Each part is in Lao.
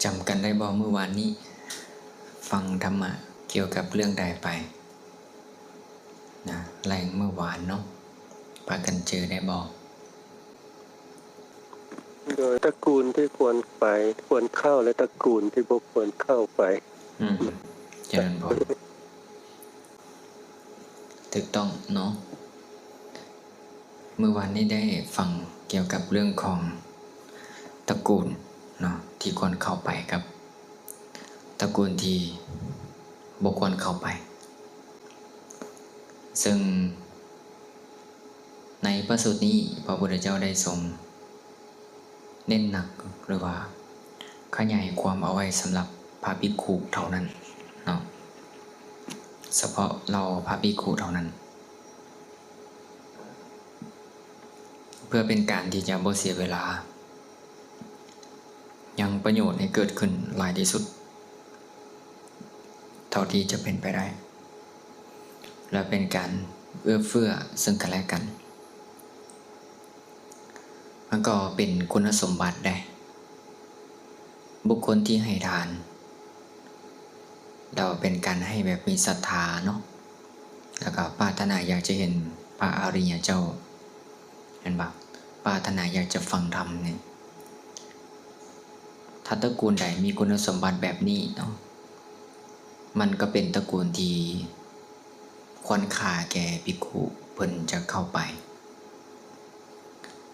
ຈຳກັນໄດ້ບໍ່? ມື້ວານນີ້ຟັງທຳມະກ່ຽວກັບເລື່ອງໃດໄປນະ ແລງມື້ວານເນາະ ພາກັນຈື່ໄດ້ບໍ່? ໂດຍຕະກູນທີ່ຄວນໄປ ຄວນເຂົ້າ ແລະ ຕະກູນທີ່ບໍ່ຄວນເຂົ້າໄປ. ອືມ ຈະນັ້ນບໍ່? ຖືກຕ້ອງເນາະ. ມື້ວານນີ້ໄດ້ຟັງກ່ຽວກັບເລື່ອງຂອງຕະກູນເນາະ ທີ່ຄວນເຂົ້າໄປກັບຕະກູນທີ່ບໍ່ຄວນເຂົ້າໄປ ເຊິ່ງໃນພະສູດນີ້ ພະພຸດທະເຈົ້າໄດ້ຊົງ ເນັ້ນໜັກ ຫຼືວ່າຂະຫຍາຍຄວາມເອົາໄວ້ສຳລັບພະພິກຂຸເທົ່ານັ້ນເນາະ, ສະເພາະເຫຼົ່າພະພິກຂຸເທົ່ານັ້ນ ເພື່ອເປັນການທີ່ຈະບໍ່ເສຍເວລາ, ຍັງປະໂຫຍດໃຫ້ເກີດຂຶ້ນຫຼາຍທີ່ສຸດເທົ່າທີ່ຈະເປັນໄປໄດ້ ແລະ ເປັນການເອື້ອເຟື້ອເຊິ່ງກັນແລະກັນ. ມັນກໍເປັນຄຸນສົມບັດເດ້ ບຸກຄົນທີ່ໃຫ້ທານ ແລ້ວເປັນການໃຫ້ແບບມີສັດທາເນາະ ແລ້ວກໍປາດຖະໜາຢາກຈະເຫັນພະອະລິຍະເຈົ້າ ແມ່ນບໍ່? ປາດຖະໜາຢາກຈະຟັງທຳນີ້ ຖ້າຕະກູນໃດມີຄຸນສົມບັດແບບນີ້ເນາະ ມັນກໍເປັນຕະກູນທີ່ ຄວນຄ່າແກ່ພິກຂຸເພິ່ນຈະເຂົ້າໄປ.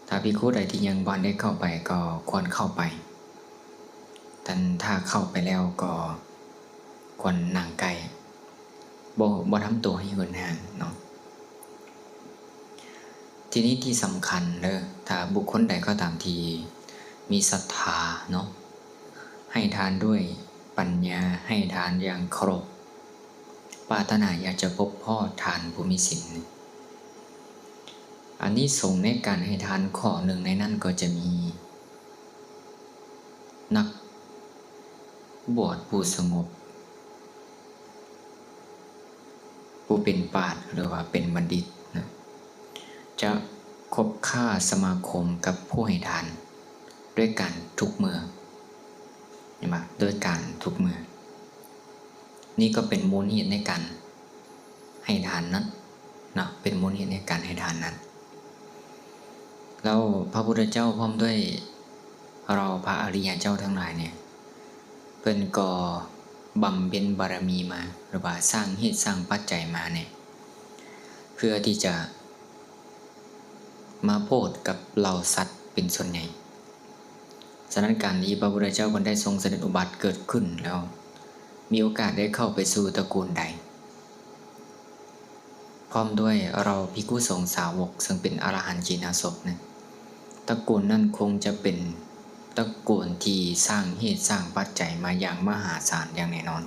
ຖ້າພິກຂຸໃດທີ່ຍັງບໍ່ໄດ້ເຂົ້າໄປກໍຄວນເຂົ້າໄປ, ແຕ່ຖ້າເຂົ້າໄປແລ້ວກໍຄວນນັ່ງໃກ້, ບໍ່ ບໍ່ທຳຕົວໃຫ້ເຫີນຫ່າງເນາະ. ທີນີ້ທີ່ສຳຄັນເດີ, ຖ້າບຸກຄົນໃດກໍຕາມທີ່ມີສັດທາເນາະ, ໃຫ້ທານດ້ວຍປັນຍາ, ໃຫ້ທານຢ່າງເຄົາລົບ, ປາດຖະໜາຢາກຈະພົບພໍ້ທ່ານຜູ້ມີສິນ. ອານິສົງໃນການໃຫ້ທານຂໍ້ໜຶ່ງໃນນັ້ນກໍຈະມີ ນັກບວດຜູ້ສະຫງົບ ຜູ້ເປັນປາດ ຫຼືວ່າເປັນບັນດິດນະ ຈະຄົບຄ້າສະມາຄົມກັບຜູ້ໃຫ້ທານດ້ວຍກັນທຸກເມື່ອ, ເຫັນບໍ່? ດ້ວຍກັນທຸກເມື່ອ. ນີ້ກໍເປັນມູນເຫດໃນການໃຫ້ທານນັ້ນເນາະ, ເປັນມູນເຫດໃນການໃຫ້ທານນັ້ນ. ແລ້ວພະພຸດທະເຈົ້າພ້ອມດ້ວຍເຫຼົ່າພະອະລິຍະເຈົ້າທັງຫຼາຍນີ້ ເພິ່ນກໍບຳເພັນບາລະມີມາ ຫຼືວ່າສ້າງເຫດສ້າງປັດໄຈມານີ້ ເພື່ອທີ່ຈະມາໂຜດກັບເຫຼົ່າສັດເປັນສ່ວນໃຫຍ່. ສະນັ້ນ ການທີ່ພະພຸດທະເຈົ້າເພິ່ນໄດ້ຊົງສະເດັດອຸບັດເກີດຂຶ້ນແລ້ວ ມີໂອກາດໄດ້ເຂົ້າໄປສູ່ຕະກູນໃດ ພ້ອມດ້ວຍເຫຼົ່າພິກຂຸສົງສາວົກ ເຊິ່ງເປັນອະລະຫັນຄີນາສົບນັ້ນ ຕະກູນນັ້ນຄົງຈະເປັນຕະກູນທີ່ສ້າງເຫດສ້າງປັດໄຈມາຢ່າງມະຫາສານຢ່າງແນ່ນອນ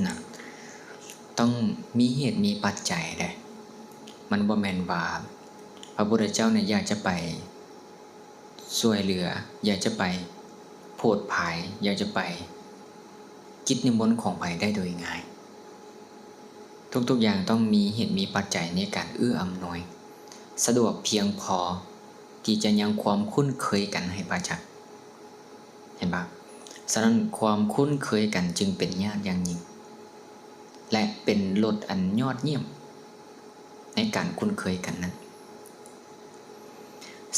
ນະ. ຕ້ອງມີເຫດມີປັດໄຈເດ້. ມັນບໍ່ແມ່ນວ່າພະພຸດທະເຈົ້ານີ້ຢາກຈະໄປ ຊ່ວຍເຫຼືອ, ຢາກຈະໄປໂຜດຜາຍ, ຢາກຈະໄປກິດນິມົນຂອງໃຜໄດ້ໂດຍງ່າຍ. ທຸກໆຢ່າງຕ້ອງມີເຫດມີປັດໄຈໃນການເອື້ອອຳນວຍ ສະດວກພຽງພໍທີ່ຈະຍັງຄວາມຄຸ້ນເຄີຍກັນໃຫ້ປະຈັກ. ເຫັນປະ? ສະນັ້ນ ຄວາມຄຸ້ນເຄີຍກັນຈຶ່ງເປັນຍາດຢ່າງຍິ່ງ ແລະ ເປັນລົດອັນຍອດຢ້ຽມໃນການຄຸ້ນເຄີຍກັນນັ້ນ.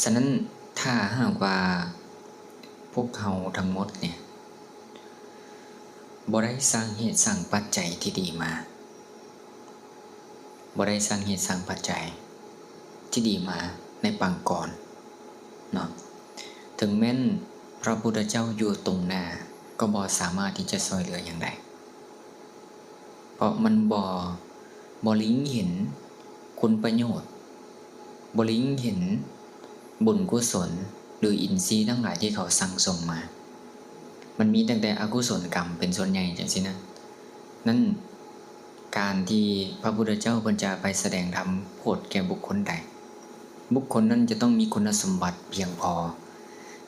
ສະນັ້ນ ຖ້າຫາກວ່າພວກເຮົາທັງໝົດນີ້ ບໍ່ໄດ້ສ້າງເຫດສ້າງປັດໄຈທີ່ດີມາ, ບໍ່ໄດ້ສ້າງເຫດສ້າງປັດໄຈທີ່ດີມາໃນປາງກ່ອນເນາະ, ເຖິງແມ່ນພະພຸດທະເຈົ້າຢູ່ຕົງໜ້າ ກໍບໍ່ສາມາດທີ່ຈະຊ່ວຍເຫຼືອຫຍັງໄດ້. ເພາະມັນບໍ່ ບໍ່ລິງເຫັນຄຸນປະໂຫຍດ, ບໍ່ລິງເຫັນບຸນກຸສົນ ຫຼື ອິນຊີທັງຫຼາຍທີ່ເຂົາສັ່ງສົມມາ. ມັນມີຕັ້ງແຕ່ອະກຸສົນກຳເປັນສ່ວນໃຫຍ່ຈັ່ງຊີ້ນະ. ນັ້ນ ການທີ່ພະພຸດທະເຈົ້າເພິ່ນຈະໄປສະແດງທຳໂຜດແກ່ບຸກຄົນໃດ, ບຸກຄົນນັ້ນຈະຕ້ອງມີຄຸນສົມບັດພຽງພໍ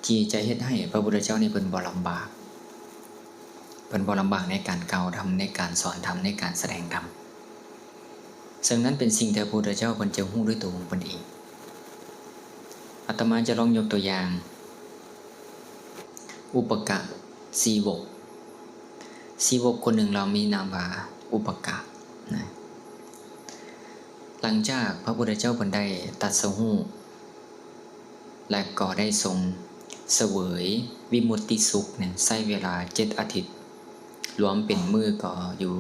ທີ່ຈະເຮັດໃຫ້ພະພຸດທະເຈົ້ານີ້ເພິ່ນບໍ່ລຳບາກ. ເພິ່ນບໍ່ລຳບາກໃນການກ່າວທຳ, ໃນການສອນທຳ, ໃນການສະແດງທຳ. ເຊິ່ງນັ້ນເປັນສິ່ງທີ່ພະພຸດທະເຈົ້າເພິ່ນຈະຮູ້ດ້ວຍຕົວຂອງເພິ່ນເອງ. ອາດຕະມາຈະລອງຍົກຕົວຢ່າງ ອຸປະກະສີວົກ ສີວົກຄົນໜຶ່ງລາວມີນາມວ່າອຸປະກະນະ. ຫຼັງຈາກພະພຸດທະເຈົ້າເພິ່ນໄດ້ຕັດສະຮູ້ ແລະ ກໍໄດ້ຊົງສະເຫວີຍວິມຸດຕິສຸກນະ ໃຊ້ເວລາເຈັດອາທິດ ລວມເປັນມື້ກໍຢູ່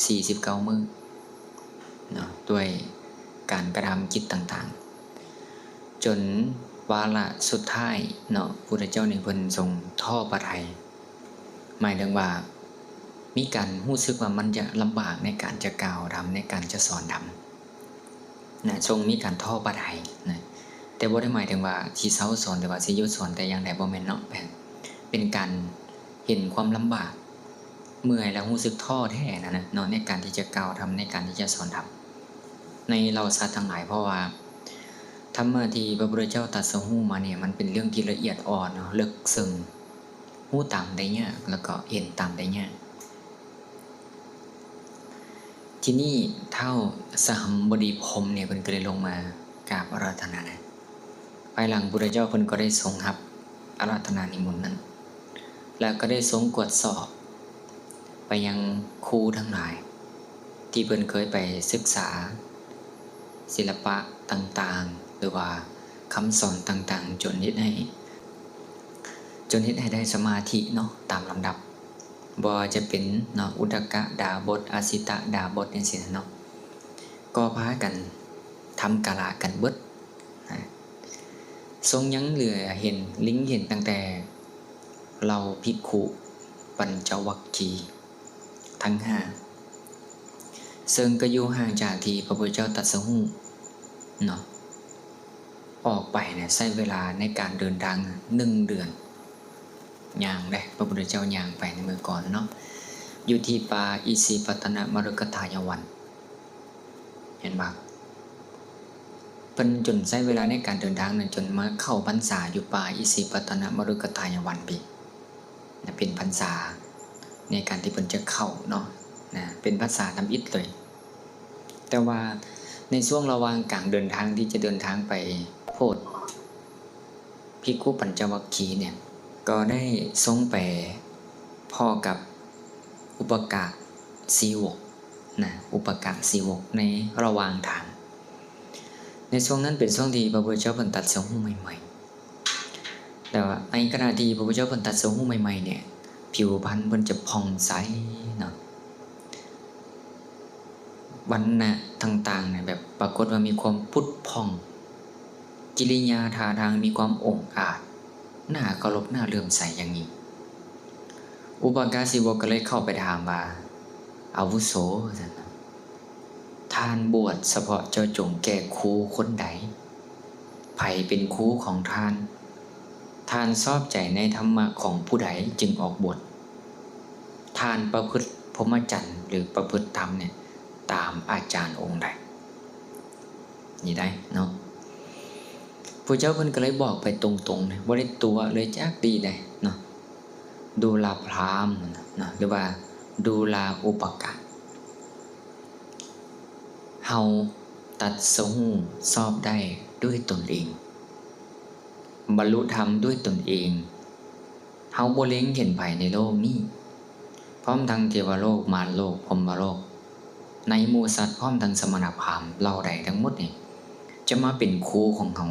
ສີ່ສິບເກົ້າມື້ເນາະ ດ້ວຍການກະທຳກິດຕ່າງໆ ຈົນວາລະສຸດທ້າຍເນາະ ພຸດທະເຈົ້ານີ້ເພິ່ນຊົງທໍ້ພະໄທ ໝາຍເຖິງວ່າມີການຮູ້ສຶກວ່າມັນຈະລຳບາກໃນການຈະກ່າວທຳ ໃນການຈະສອນທຳນະ ຊົງມີການທໍ້ພະໄທນະ ແຕ່ບໍ່ໄດ້ໝາຍເຖິງວ່າຊິເຊົາສອນ ຫຼືວ່າຊິຢຸດສອນແຕ່ຢ່າງໃດ ບໍ່ແມ່ນເນາະ ເປັນການເຫັນຄວາມລຳບາກ ເມື່ອຍ ແລະ ຮູ້ສຶກທໍ້ແທ້ນັ້ນນະເນາະ ໃນການທີ່ຈະກ່າວທຳ ໃນການທີ່ຈະສອນທຳໃນເຫຼົ່າສັດທັງຫຼາຍ ເພາະວ່າທຳມະທີ່ພະພຸດທະເຈົ້າຕັດສະຮູ້ມານີ້ ມັນເປັນເລື່ອງທີ່ລະອຽດອ່ອນເນາະ ເລິກເຊິ່ງ ຮູ້ຕາມໄດ້ຍາກ ແລ້ວກໍເຫັນຕາມໄດ້ຍາກ. ທີນີ້ທ້າວສະຫຳບໍດີພົມນີ້ ເພິ່ນກໍໄດ້ລົງມາກາບອາລາທະນາ ແລະ ພາຍຫຼັງພຸດທະເຈົ້າເພິ່ນກໍໄດ້ຊົງຮັບອາລາທະນານິມົນນັ້ນ ແລ້ວກໍໄດ້ຊົງກວດສອບໄປຍັງຄູທັງຫຼາຍ ທີ່ເພິ່ນເຄີຍໄປສຶກສາສິລະປະຕ່າງໆ ຫຼືວ່າຄຳສອນຕ່າງໆ ຈົນເຮັດໃຫ້ ຈົນເຮັດໃຫ້ໄດ້ສະມາທິເນາະ ຕາມລຳດັບ ບໍ່ວ່າຈະເປັນເນາະ ອຸດທະກະດາບົດ ອະສິຕະດາບົດ ຈັ່ງຊີ້ນະເນາະ ກໍພາກັນທຳກາລະກັນເບິດນະ ຊົງຍັງເຫຼືອເຫັນ ເລັງເຫັນຕັ້ງແຕ່ເຫຼົ່າພິກຂຸປັນຈະວັກຄີທັງຫ້າ ເຊິ່ງກໍຢູ່ຫ່າງຈາກທີ່ພະພຸດທະເຈົ້າຕັດສະຮູ້ເນາະ ອອກໄປນະ ໃຊ້ເວລາໃນການເດີນທາງໜຶ່ງເດືອນ ຍ່າງເດ້ ພະພຸດທະເຈົ້າຍ່າງໄປໃນເມື່ອກ່ອນເນາະ ຢູ່ທີ່ປ່າອິສິປະຕະນະມະຣຸກກະທາຍະວັນ ເຫັນບໍ່? ເພິ່ນຈົນໃຊ້ເວລາໃນການເດີນທາງນັ້ນ ຈົນມາເຂົ້າພັນສາຢູ່ປ່າອິສິປະຕະນະມະຣຸກກະທາຍະວັນພີ້ ນະ ເປັນພັນສາໃນການທີ່ເພິ່ນຈະເຂົ້າເນາະ ນະ ເປັນພັນສາທຳອິດເລີຍ. ແຕ່ວ່າໃນຊ່ວງລະຫວ່າງກາງເດີນທາງທີ່ຈະເດີນທາງໄປໂພດ ພິກຂຸປັນຈະວັກຄີເນຍ ກໍໄດ້ຊົງໄປພໍ້ກັບອຸປະກະສີວົກນະ ອຸປະກະສີວົກໃນລະຫວ່າງທາງ. ໃນຊ່ວງນັ້ນເປັນຊ່ວງທີ່ພະພຸດທະເຈົ້າເພິ່ນຕັດສະຮູ້ໃໝ່ໆ ແຕ່ວ່າໃນຂະນະທີ່ພະພຸດທະເຈົ້າເພິ່ນຕັດສະຮູ້ໃໝ່ໆເນຍ ຜິວພັນເພິ່ນຈະຜ່ອງໃສເນາະ ວັນນະຕ່າງໆນະ ແບບປາກົດວ່າມີຄວາມຜຸດຜ່ອງ ກິລິຍາທ່າທາງມີຄວາມອົງອາດ ໜ້າເຄົາລົບ ໜ້າເຫຼື້ອມໃສຢ່າງຍິ່ງ. ອຸປະກະສີວົກກໍເລີຍເຂົ້າໄປຖາມວ່າ ອາວຸໂສ ວ່າຊັ້ນ ທ່ານບວດສະເພາະເຈາະຈົງແກ່ຄູຄົນໃດ? ໃຜເປັນຄູຂອງທ່ານ? ທ່ານຊອບໃຈໃນທຳມະຂອງຜູ້ໃດຈຶ່ງອອກບວດ? ທ່ານປະພຶດພົມມະຈັນ ຫຼື ປະພຶດທຳເນຍ ຕາມອາຈານອົງໃດ? ນີ້ໄດ໋ເນາະ ພະເຈົ້າເພິ່ນກໍເລີຍບອກໄປຕົງໆເນຍ ບໍ່ໄດ້ຕົວະເລີຍຈັກດີ້ໃດເນາະ ດູລາພຣາມນະ ຫຼືວ່າດູລາອຸປະກະ ເຮົາຕັດສະຮູ້ຊອບໄດ້ດ້ວຍຕົນເອງ ບັນລຸທຳດ້ວຍຕົນເອງ ເຮົາບໍ່ເລັງເຫັນໃຜໃນໂລກນີ້ ພ້ອມທັງເທວະໂລກ ມານໂລກ ພົມມະໂລກ ໃນໝູ່ສັດ ພ້ອມທັງສະມະນະພາມເຫຼົ່າໃດທັງໝົດນີ້ ຈະມາເປັນຄູຂອງເຮົາ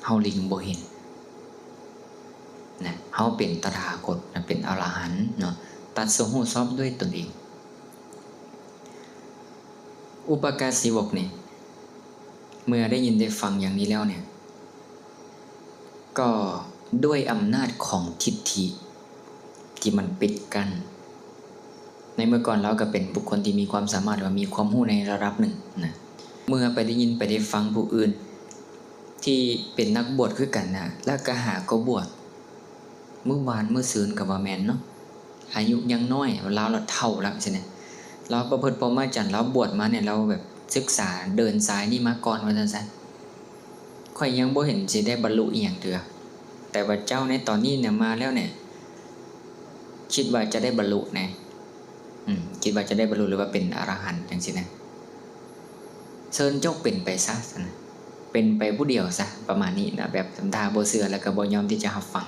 ເຮົາເລັງບໍ່ເຫັນນະ ເຮົາເປັນຕະຖາຄົດນະ ເປັນອະລະຫັນເນາະ ຕັດສະຮູ້ຊອບດ້ວຍຕົນເອງ. ອຸປະກະສີວົກນີ້ ເມື່ອໄດ້ຍິນໄດ້ຟັງຢ່າງນີ້ແລ້ວເນຍ ກໍດ້ວຍອຳນາດຂອງທິດຖິທີ່ມັນປິດກັ້ນ ໃນເມື່ອກ່ອນລາວກໍເປັນບຸກຄົນທີ່ມີຄວາມສາມາດ ຫຼືວ່າມີຄວາມຮູ້ໃນລະດັບໜຶ່ງນະ ເມື່ອໄປໄດ້ຍິນໄປໄດ້ຟັງຜູ້ອື່ນທີ່ເປັນນັກບວດຄືກັນນະ ແລ້ວກໍຫາກໍບວດ ມື້ວານມື້ຊືນກໍບໍ່ແມ່ນເນາະ ອາຍຸຍັງນ້ອຍ ລາວລະເຖົ້າລະຊີ້ນະ ລາວປະພຶດພົມມະຈັນ ລາວບວດມາເນຍ ລາວແບບສຶກສາເດີນສາຍນີ້ມາກ່ອນວ່າຊັ້ນຊະ ຂ້ອຍຍັງບໍ່ເຫັນຊິໄດ້ບັນລຸອີ່ຫຍັງເທື່ອ ແຕ່ວ່າເຈົ້າໃນຕອນນີ້ນະມາແລ້ວເນຍ ຄິດວ່າຈະໄດ້ບັນລຸແນ ອືມ ຄິດວ່າຈະໄດ້ບັນລຸ ຫຼືວ່າເປັນອະລະຫັນຈັ່ງຊີ້ນະ ເຊີນເຈົ້າເປັນໄປຊະ ເປັນໄປຜູ້ດຽວຊະ ປະມານນີ້ນະ ແບບທຳທ່າບໍ່ເຊື່ອ ແລ້ວກໍບໍ່ຍອມທີ່ຈະຮັບຟັງ.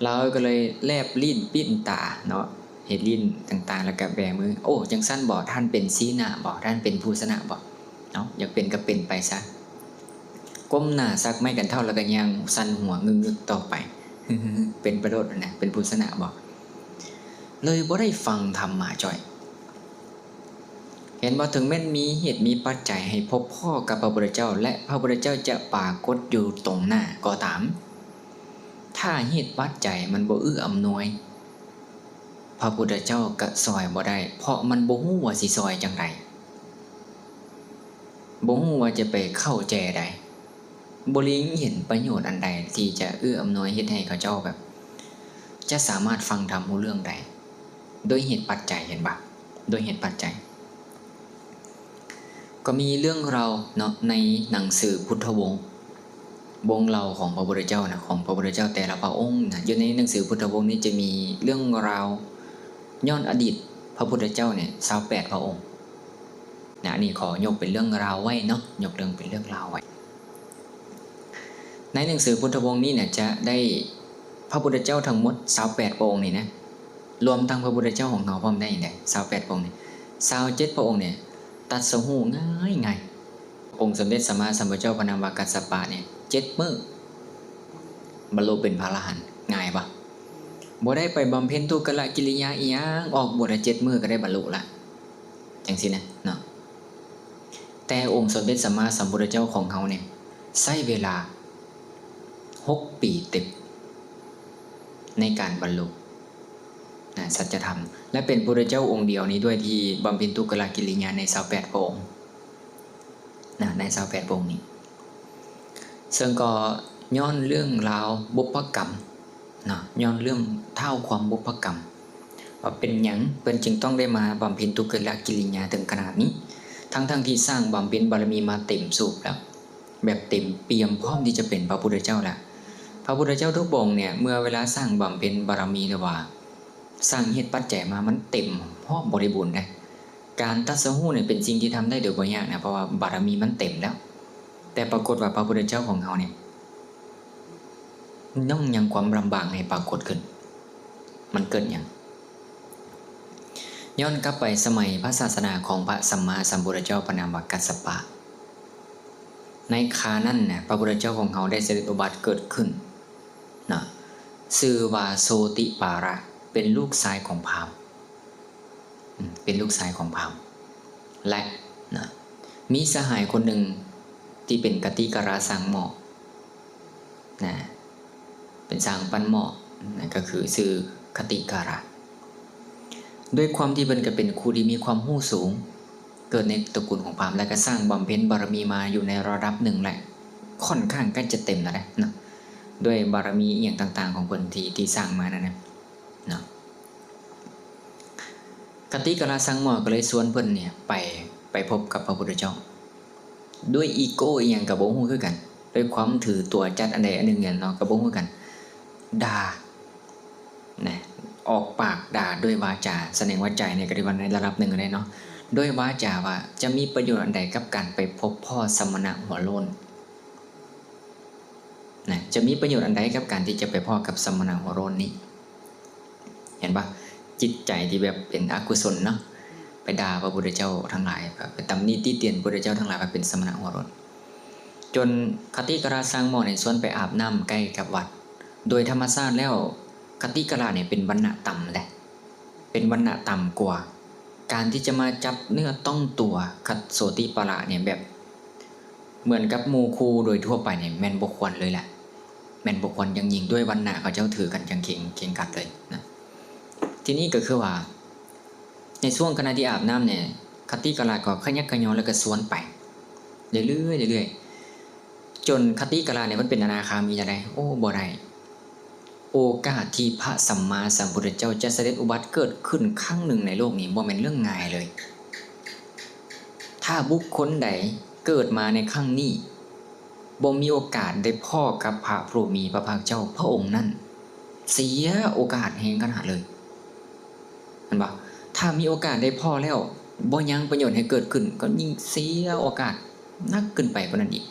ລາວກໍເລີຍແລບລີ້ນປີ້ນຕາເນາະ ເຮັດລີ້ນຕ່າງໆ ແລ້ວກໍແບມື. ໂອ້ ຈັ່ງຊັ້ນບໍ? ທ່ານເປັນຊີ້ໜ້າບໍ? ທ່ານເປັນຜູ້ຊະນະບໍ? ເອົ້າ ຢາກເປັນກໍເປັນໄປຊະ. ກົ້ມໜ້າສັກໄມ້ກັນເທົາ ແລ້ວກໍຍ່າງສັ່ນຫົວງຶກໆຕໍ່ໄປ. ເປັນໄປໂລດນະ ເປັນຜູ້ຊະນະບໍ? ເລີຍບໍ່ໄດ້ຟັງທຳມາຈ້ອຍ. ເຫັນບໍ່? ເຖິງແມ່ນມີເຫດມີປັດໄຈໃຫ້ພົບພໍ້ກັບພະພຸດທະເຈົ້າ ແລະ ພະພຸດທະເຈົ້າຈະປາກົດຢູ່ຕົງໜ້າກໍຕາມ, ຖ້າເຫດປັດໄຈມັນບໍ່ເອື້ອອຳນວຍ, ພະພຸດທະເຈົ້າກະຊ່ອຍບໍ່ໄດ້, ເພາະມັນບໍ່ຮູ້ວ່າຊິຊ່ອຍຈັ່ງໃດ, ບໍ່ຮູ້ວ່າຈະໄປເຂົ້າແຈໃດ. ບໍ່ລິງເຫັນປະໂຫຍດອັນໃດທີ່ຈະເອື້ອອຳນວຍເຮັດໃຫ້ເຂົາເຈົ້າແບບ ຈະສາມາດຟັງທຳຮູ້ເລື່ອງໄດ້ ໂດຍເຫດປັດໄຈ, ເຫັນບໍ່? ໂດຍເຫດປັດໄຈ. ກໍມີເລື່ອງລາວເນາະ ໃນໜັງສືພຸດທະວົງ, ວົງເລົ່າຂອງພະພຸດທະເຈົ້ານະ, ຂອງພະພຸດທະເຈົ້າແຕ່ລະພະອົງນະ, ຢູ່ໃນໜັງສືພຸດທະວົງນີ້ຈະມີເລື່ອງລາວຍ້ອນອະດີດພະພຸດທະເຈົ້ານີ້ຊາວແປດພະອົງ. ນະ ອັນນີ້ຂໍຍົກເປັນເລື່ອງລາວໄວ້ເນາະ, ຍົກເລື່ອງເປັນເລື່ອງລາວໄວ້. ໃນໜັງສືພຸດທະວົງນີ້ນະ ຈະໄດ້ພະພຸດທະເຈົ້າທັງໝົດຊາວແປດພະອົງນີ້ນະ, ລວມທັງພະພຸດທະເຈົ້າຂອງເຮົາພ້ອມໄດ້ນີ້ແຫຼະ ຊາວແປດພະອົງນີ້, ຊາວເຈັດພະອົງນີ້ຕັດສະຮູ້ງ່າຍໆ. ອົງສົມເດັດສຳມາສຳພຸດທະເຈົ້າພະນາມວ່າກັດສະປະນີ້ ເຈັດມື້ບັນລຸເປັນພະອະລະຫັນ, ງ່າຍບໍ່? ບໍ່ໄດ້ໄປບຳເພັນທຸກກະລະກິລິຍາອີ່ຫຍັງ, ອອກບວດລະເຈັດມື້ກໍໄດ້ບັນລຸລະ. ຈັ່ງຊີ້ນະເນາະ. ແຕ່ອົງສົມເດັດສຳມາສຳພຸດທະເຈົ້າຂອງເຮົານີ້ ໃຊ້ເວລາຫົກປີເຕັມໃນການບັນລຸນະ ສັດຈະທຳ ແລະ ເປັນພຸດທະເຈົ້າອົງດຽວນີ້ດ້ວຍທີ່ບຳເພັນທຸກກະລະກິລິຍາໃນຊາວແປດພະອົງນະ, ໃນຊາວແປດພະອົງນີ້. ເຊິ່ງກໍຍ້ອນເລື່ອງລາວບຸບພະກຳເນາະ, ຍ້ອນເລື່ອງທ້າວຄວາມບຸບພະກຳ ວ່າເປັນຫຍັງເພິ່ນຈຶ່ງຕ້ອງໄດ້ມາບຳເພັນທຸກກະລະກິລິຍາເຖິງຂະໜາດນີ້ ທັງໆທີ່ສ້າງບຳເພັນບາລະມີມາເຕັມສູບແລ້ວ, ແບບເຕັມປ່ຽມ ພ້ອມທີ່ຈະເປັນພະພຸດທະເຈົ້າແລ້ວ. ພະພຸດທະເຈົ້າທຸກພະອົງນີ້ ເມື່ອເວລາສ້າງບຳເພັນບາລະມີ ຫຼືວ່າສ້າງເຫດປັດໄຈມາ ມັນເຕັມຮອບບໍລິບູນເດ້. ການຕັດສະຮູ້ນີ້ເປັນສິ່ງທີ່ທຳໄດ້ໂດຍບໍ່ຍາກນະ, ເພາະວ່າບາລະມີມັນເຕັມແລ້ວ. ແຕ່ປາກົດວ່າພະພຸດທະເຈົ້າຂອງເຮົານີ້ ຍ້ອງຍັງຄວາມລຳບາກໃຫ້ປາກົດຂຶ້ນ. ມັນເກີດຫຍັງ? ຍ້ອນກັບໄປສະໄໝພະສາສະໜາຂອງພະສຳມາສຳພຸດທະເຈົ້າ ພະນາມວ່າກັດສະປະ, ໃນຄາວນັ້ນນະ ພະພຸດທະເຈົ້າຂອງເຮົາໄດ້ສະເດັດອຸບັດເກີດຂຶ້ນນະ, ຊື່ວ່າໂຊຕິປາລະ, ເປັນລູກຊາຍຂອງພາມ. ເປັນລູກຊາຍຂອງພາມ ແລະ ນະ ມີສະຫາຍຄົນໜຶ່ງທີ່ເປັນຄະຕິກະລະຊ່າງໝໍ້ນະ, ເປັນຊ່າງປັ້ນໝໍ້ນະ, ກໍຄືຊື່ຄະຕິກະລະ. ດ້ວຍຄວາມທີ່ເພິ່ນກໍເປັນຜູ້ທີ່ມີຄວາມຮູ້ສູງ, ເກີດໃນຕະກູນຂອງພາມ ແລະ ກໍສ້າງບຳເພັນບາລະມີມາຢູ່ໃນລະດັບໜຶ່ງ ແລະ ຂ້ອນຂ້າງໃກ້ຈະເຕັມແລ້ວນະ, ດ້ວຍບາລະມີອີ່ຫຍັງຕ່າງໆຂອງເພິ່ນທີ່ ທີ່ສ້າງມານັ້ນນະ. ເນາະ ຄະຕິກະລະຊ່າງໝໍ້ກໍເລີຍຊວນເພິ່ນນີ້ໄປ ໄປພົບກັບພະພຸດທະເຈົ້າ ດ້ວຍອີໂກ້ອີ່ຫຍັງກໍບໍ່ຮູ້ຄືກັນ, ດ້ວຍຄວາມຖືຕົວຈັດອັນໃດອັນໜຶ່ງເນາະ ກໍບໍ່ຮູ້ຄືກັນ, ດ່ານະ ອອກປາກດ່າດ້ວຍວາຈາ, ສະແດງວ່າໃຈນີ້ກໍຖືວ່າໃນລະດັບໜຶ່ງແລ້ວເນາະ, ດ້ວຍວາຈາວ່າ ຈະມີປະໂຫຍດອັນໃດກັບການໄປພົບພໍ້ສະມະນະຫົວໂລ້ນ? ນະ ຈະມີປະໂຫຍດອັນໃດກັບການທີ່ຈະໄປພໍ້ກັບສະມະນະຫົວໂລ້ນນີ້? ເຫັນບໍ່? ຈິດໃຈທີ່ແບບເປັນອະກຸສົນເນາະ, ໄປດ່າພະພຸດທະເຈົ້າທັງຫຼາຍ, ໄປຕຳໜິຕິຕຽນພຸດທະເຈົ້າທັງຫຼາຍວ່າເປັນສະມະນະຫົວໂລ້ນ. ຈົນຄະຕິກະລະຊ່າງໝໍ້ນີ້ຊວນໄປອາບນ້ຳໃກ້ກັບວັດ. ໂດຍທຳມະຊາດແລ້ວ ຄະຕິກະລະນີ້ເປັນວັນນະຕ່ຳເດ້. ເປັນວັນນະຕ່ຳກວ່າ, ການທີ່ຈະມາຈັບເນື້ອຕ້ອງຕົວກັບໂຊຕິປາລະນີ້ ແບບເໝືອນກັບໝູ່ຄູ່ໂດຍທົ່ວໄປນີ້ ແມ່ນບໍ່ຄວນເລີຍແຫຼະ, ແມ່ນບໍ່ຄວນຢ່າງຍິ່ງ, ດ້ວຍວັນນະເຂົາເຈົ້າຖືກັນຢ່າງເຄັ່ງ ເຄັ່ງຄັດເລີຍນະ. ທີນີ້ກໍຄືວ່າ ໃນຊ່ວງຂະນະທີ່ອາບນ້ຳນີ້ ຄະຕິກະລະກໍຂະຍັກຂະຫຍໍ້ ແລ້ວກໍຊວນໄປເລື້ອຍໆ ເລື້ອຍໆ ຈົນຄະຕິກະລະນີ້ ເພິ່ນເປັນອະນາຄາມີຈັ່ງໃດ? ໂອ້ ບໍ່ໄດ້. ໂອກາດທີ່ພະສຳມາສຳພຸດທະເຈົ້າຈະສະເດັດອຸບັດເກີດຂຶ້ນຄັ້ງໜຶ່ງໃນໂລກນີ້ ບໍ່ແມ່ນເລື່ອງງ່າຍເລີຍ. ຖ້າບຸກຄົນໃດເກີດມາໃນຄັ້ງນີ້ ບໍ່ມີໂອກາດໄດ້ພໍ້ກັບພະຜູ້ມີພະພາກເຈົ້າພະອົງນັ້ນ ເສຍໂອກາດແຮງຂະໜາດເລີຍ. ແມ່ນບໍ່? ຖ້າມີໂອກາດໄດ້ພໍ້ແລ້ວ ບໍ່ຍັງປະໂຫຍດໃຫ້ເກີດຂຶ້ນ ກໍຍິ່ງເສຍໂອກາດໜັກຂຶ້ນໄປກວ່ານັ້ນອີກ.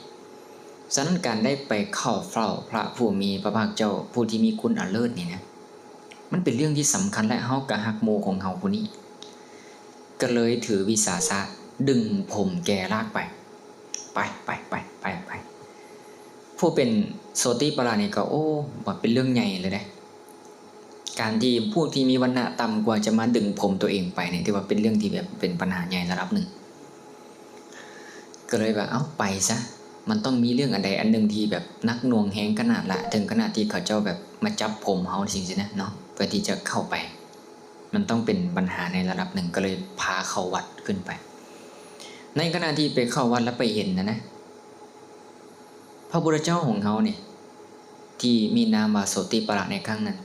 ສະນັ້ນການໄດ້ໄປເຂົ້າເຝົ້າພະຜູ້ມີພະພາກເຈົ້າ ຜູ້ທີ່ມີຄຸນອາເລີດນີ້ນະ ມັນເປັນເລື່ອງທີ່ສຳຄັນ ແລະ ເຮົາກໍຮັກໝູ່ຂອງເຮົາຜູ້ນີ້ ກໍເລີຍຖືວິສາສະດຶງຜົມແກລາກໄປ ໄປ ໄປ ໄປ ໄປ ໄປ. ຜູ້ເປັນໂສຕິປະລະນີ້ກໍ ໂອ້ ວ່າເປັນເລື່ອງໃຫຍ່ເລີຍເດ້. ການທີ່ພວກທີ່ມີວັນນະຕ່ຳກວ່າຈະມາດຶງຜົມຕົວເອງໄປນີ້ ຖືວ່າເປັນເລື່ອງທີ່ແບບເປັນບັນຫາໃຫຍ່ລະດັບໜຶ່ງ. ກໍເລີຍວ່າ ເອົ້າ ໄປຊະ ມັນຕ້ອງມີເລື່ອງອັນໃດອັນໜຶ່ງທີ່ແບບໜັກໜ່ວງແຮງຂະໜາດລະ ເຖິງຂະໜາດທີ່ເຂົາເຈົ້າແບບມາຈັບຜົມເຮົາຈັ່ງຊີ້ນະເນາະ ເພື່ອທີ່ຈະເຂົ້າໄປ ມັນຕ້ອງເປັນບັນຫາໃນລະດັບໜຶ່ງ. ກໍເລີຍພາເຂົ້າວັດຂຶ້ນໄປ. ໃນຂະນະທີ່ໄປເຂົ້າວັດແລ້ວໄປເຫັນນະນະ ພະພຸດທະເຈົ້າຂອງເຮົານີ້ ທີ່ມີນາມວ່າໂສຕິປະລະໃນຄັ້ງນັ້ນ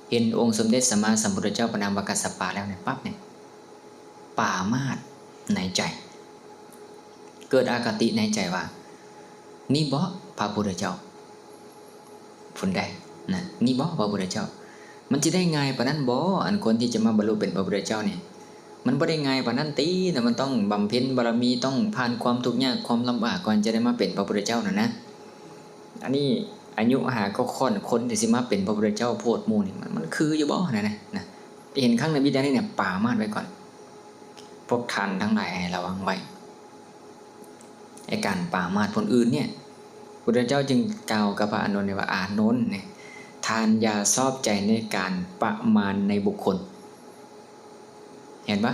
ເຫັນອົງສົມເດັດສຳມາສຳພຸດທະເຈົ້າພະນາມວ່າກັດສະປະແລ້ວນີ້ ປັບນີ້ ປາມາດໃນໃຈ ເກີດອະຄະຕິໃນໃຈວ່າ ນີ້ບໍພະພຸດທະເຈົ້າ ພຸ້ນໃດ໋ນະ ນີ້ບໍພະພຸດທະເຈົ້າ. ມັນຊິໄດ້ງ່າຍປານນັ້ນບໍ ອັນຄົນທີ່ຈະມາບັນລຸເປັນພະພຸດທະເຈົ້ານີ້ ມັນບໍ່ໄດ້ງ່າຍປານນັ້ນຕິ ມັນຕ້ອງບຳເພັນບາລະມີ ຕ້ອງຜ່ານຄວາມທຸກຍາກຄວາມລຳບາກກ່ອນຈະໄດ້ມາເປັນພະພຸດທະເຈົ້ານັ້ນນະ. ອັນນີ້ອາຍຸຫາກໍຂ້ອນ ຄົນທີ່ຊິມາເປັນພະພຸດທະເຈົ້າໂພດໝູ່ນີ້ ມັນ ມັນຄືຢູ່ບໍຫັ້ນນະ ນະ. ເຫັນຄັ້ງໃນວິທະຍານີ້ ປາມາດໄວ້ກ່ອນ ພວກທ່ານທັງຫຼາຍໃຫ້ລະວັງໄວ້ ໄອ້ການປາມາດຄົນອື່ນນີ້ ພຸດທະເຈົ້າຈຶ່ງກ່າວກັບພະອານົນໄດ້ວ່າ ອານົນ ທ່ານຢ່າຊອບໃຈໃນການປະມານໃນບຸກຄົນ. ເຫັນປະ?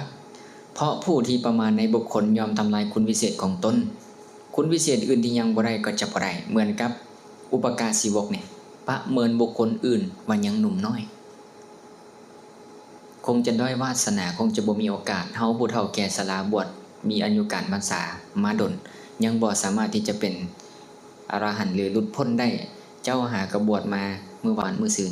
ເພາະຜູ້ທີ່ປະມານໃນບຸກຄົນຍ່ອມທຳລາຍຄຸນວິເສດຂອງຕົນ. ຄຸນວິເສດອື່ນທີ່ຍັງບໍ່ໄດ້ກໍຈະບໍ່ໄດ້. ເໝືອນກັບອຸປະກາສິວົກນີ້ ປະເມີນບຸກຄົນອື່ນວ່າຍັງໜຸ່ມນ້ອຍ. ຄົງຈະດ້ອຍວາດສະໜາ, ຄົງຈະບໍ່ມີໂອກາດ. ເຮົາຜູ້ເຖົ້າແກ່ຊະລາບວດມີອາຍຸການພັນສາມາດົນ, ຍັງບໍ່ສາມາດທີ່ຈະເປັນອະລະຫັນ ຫຼື ຫຼຸດພົ້ນໄດ້. ເຈົ້າຫາກໍບວດມາມື້ວານມື້ຊືນ.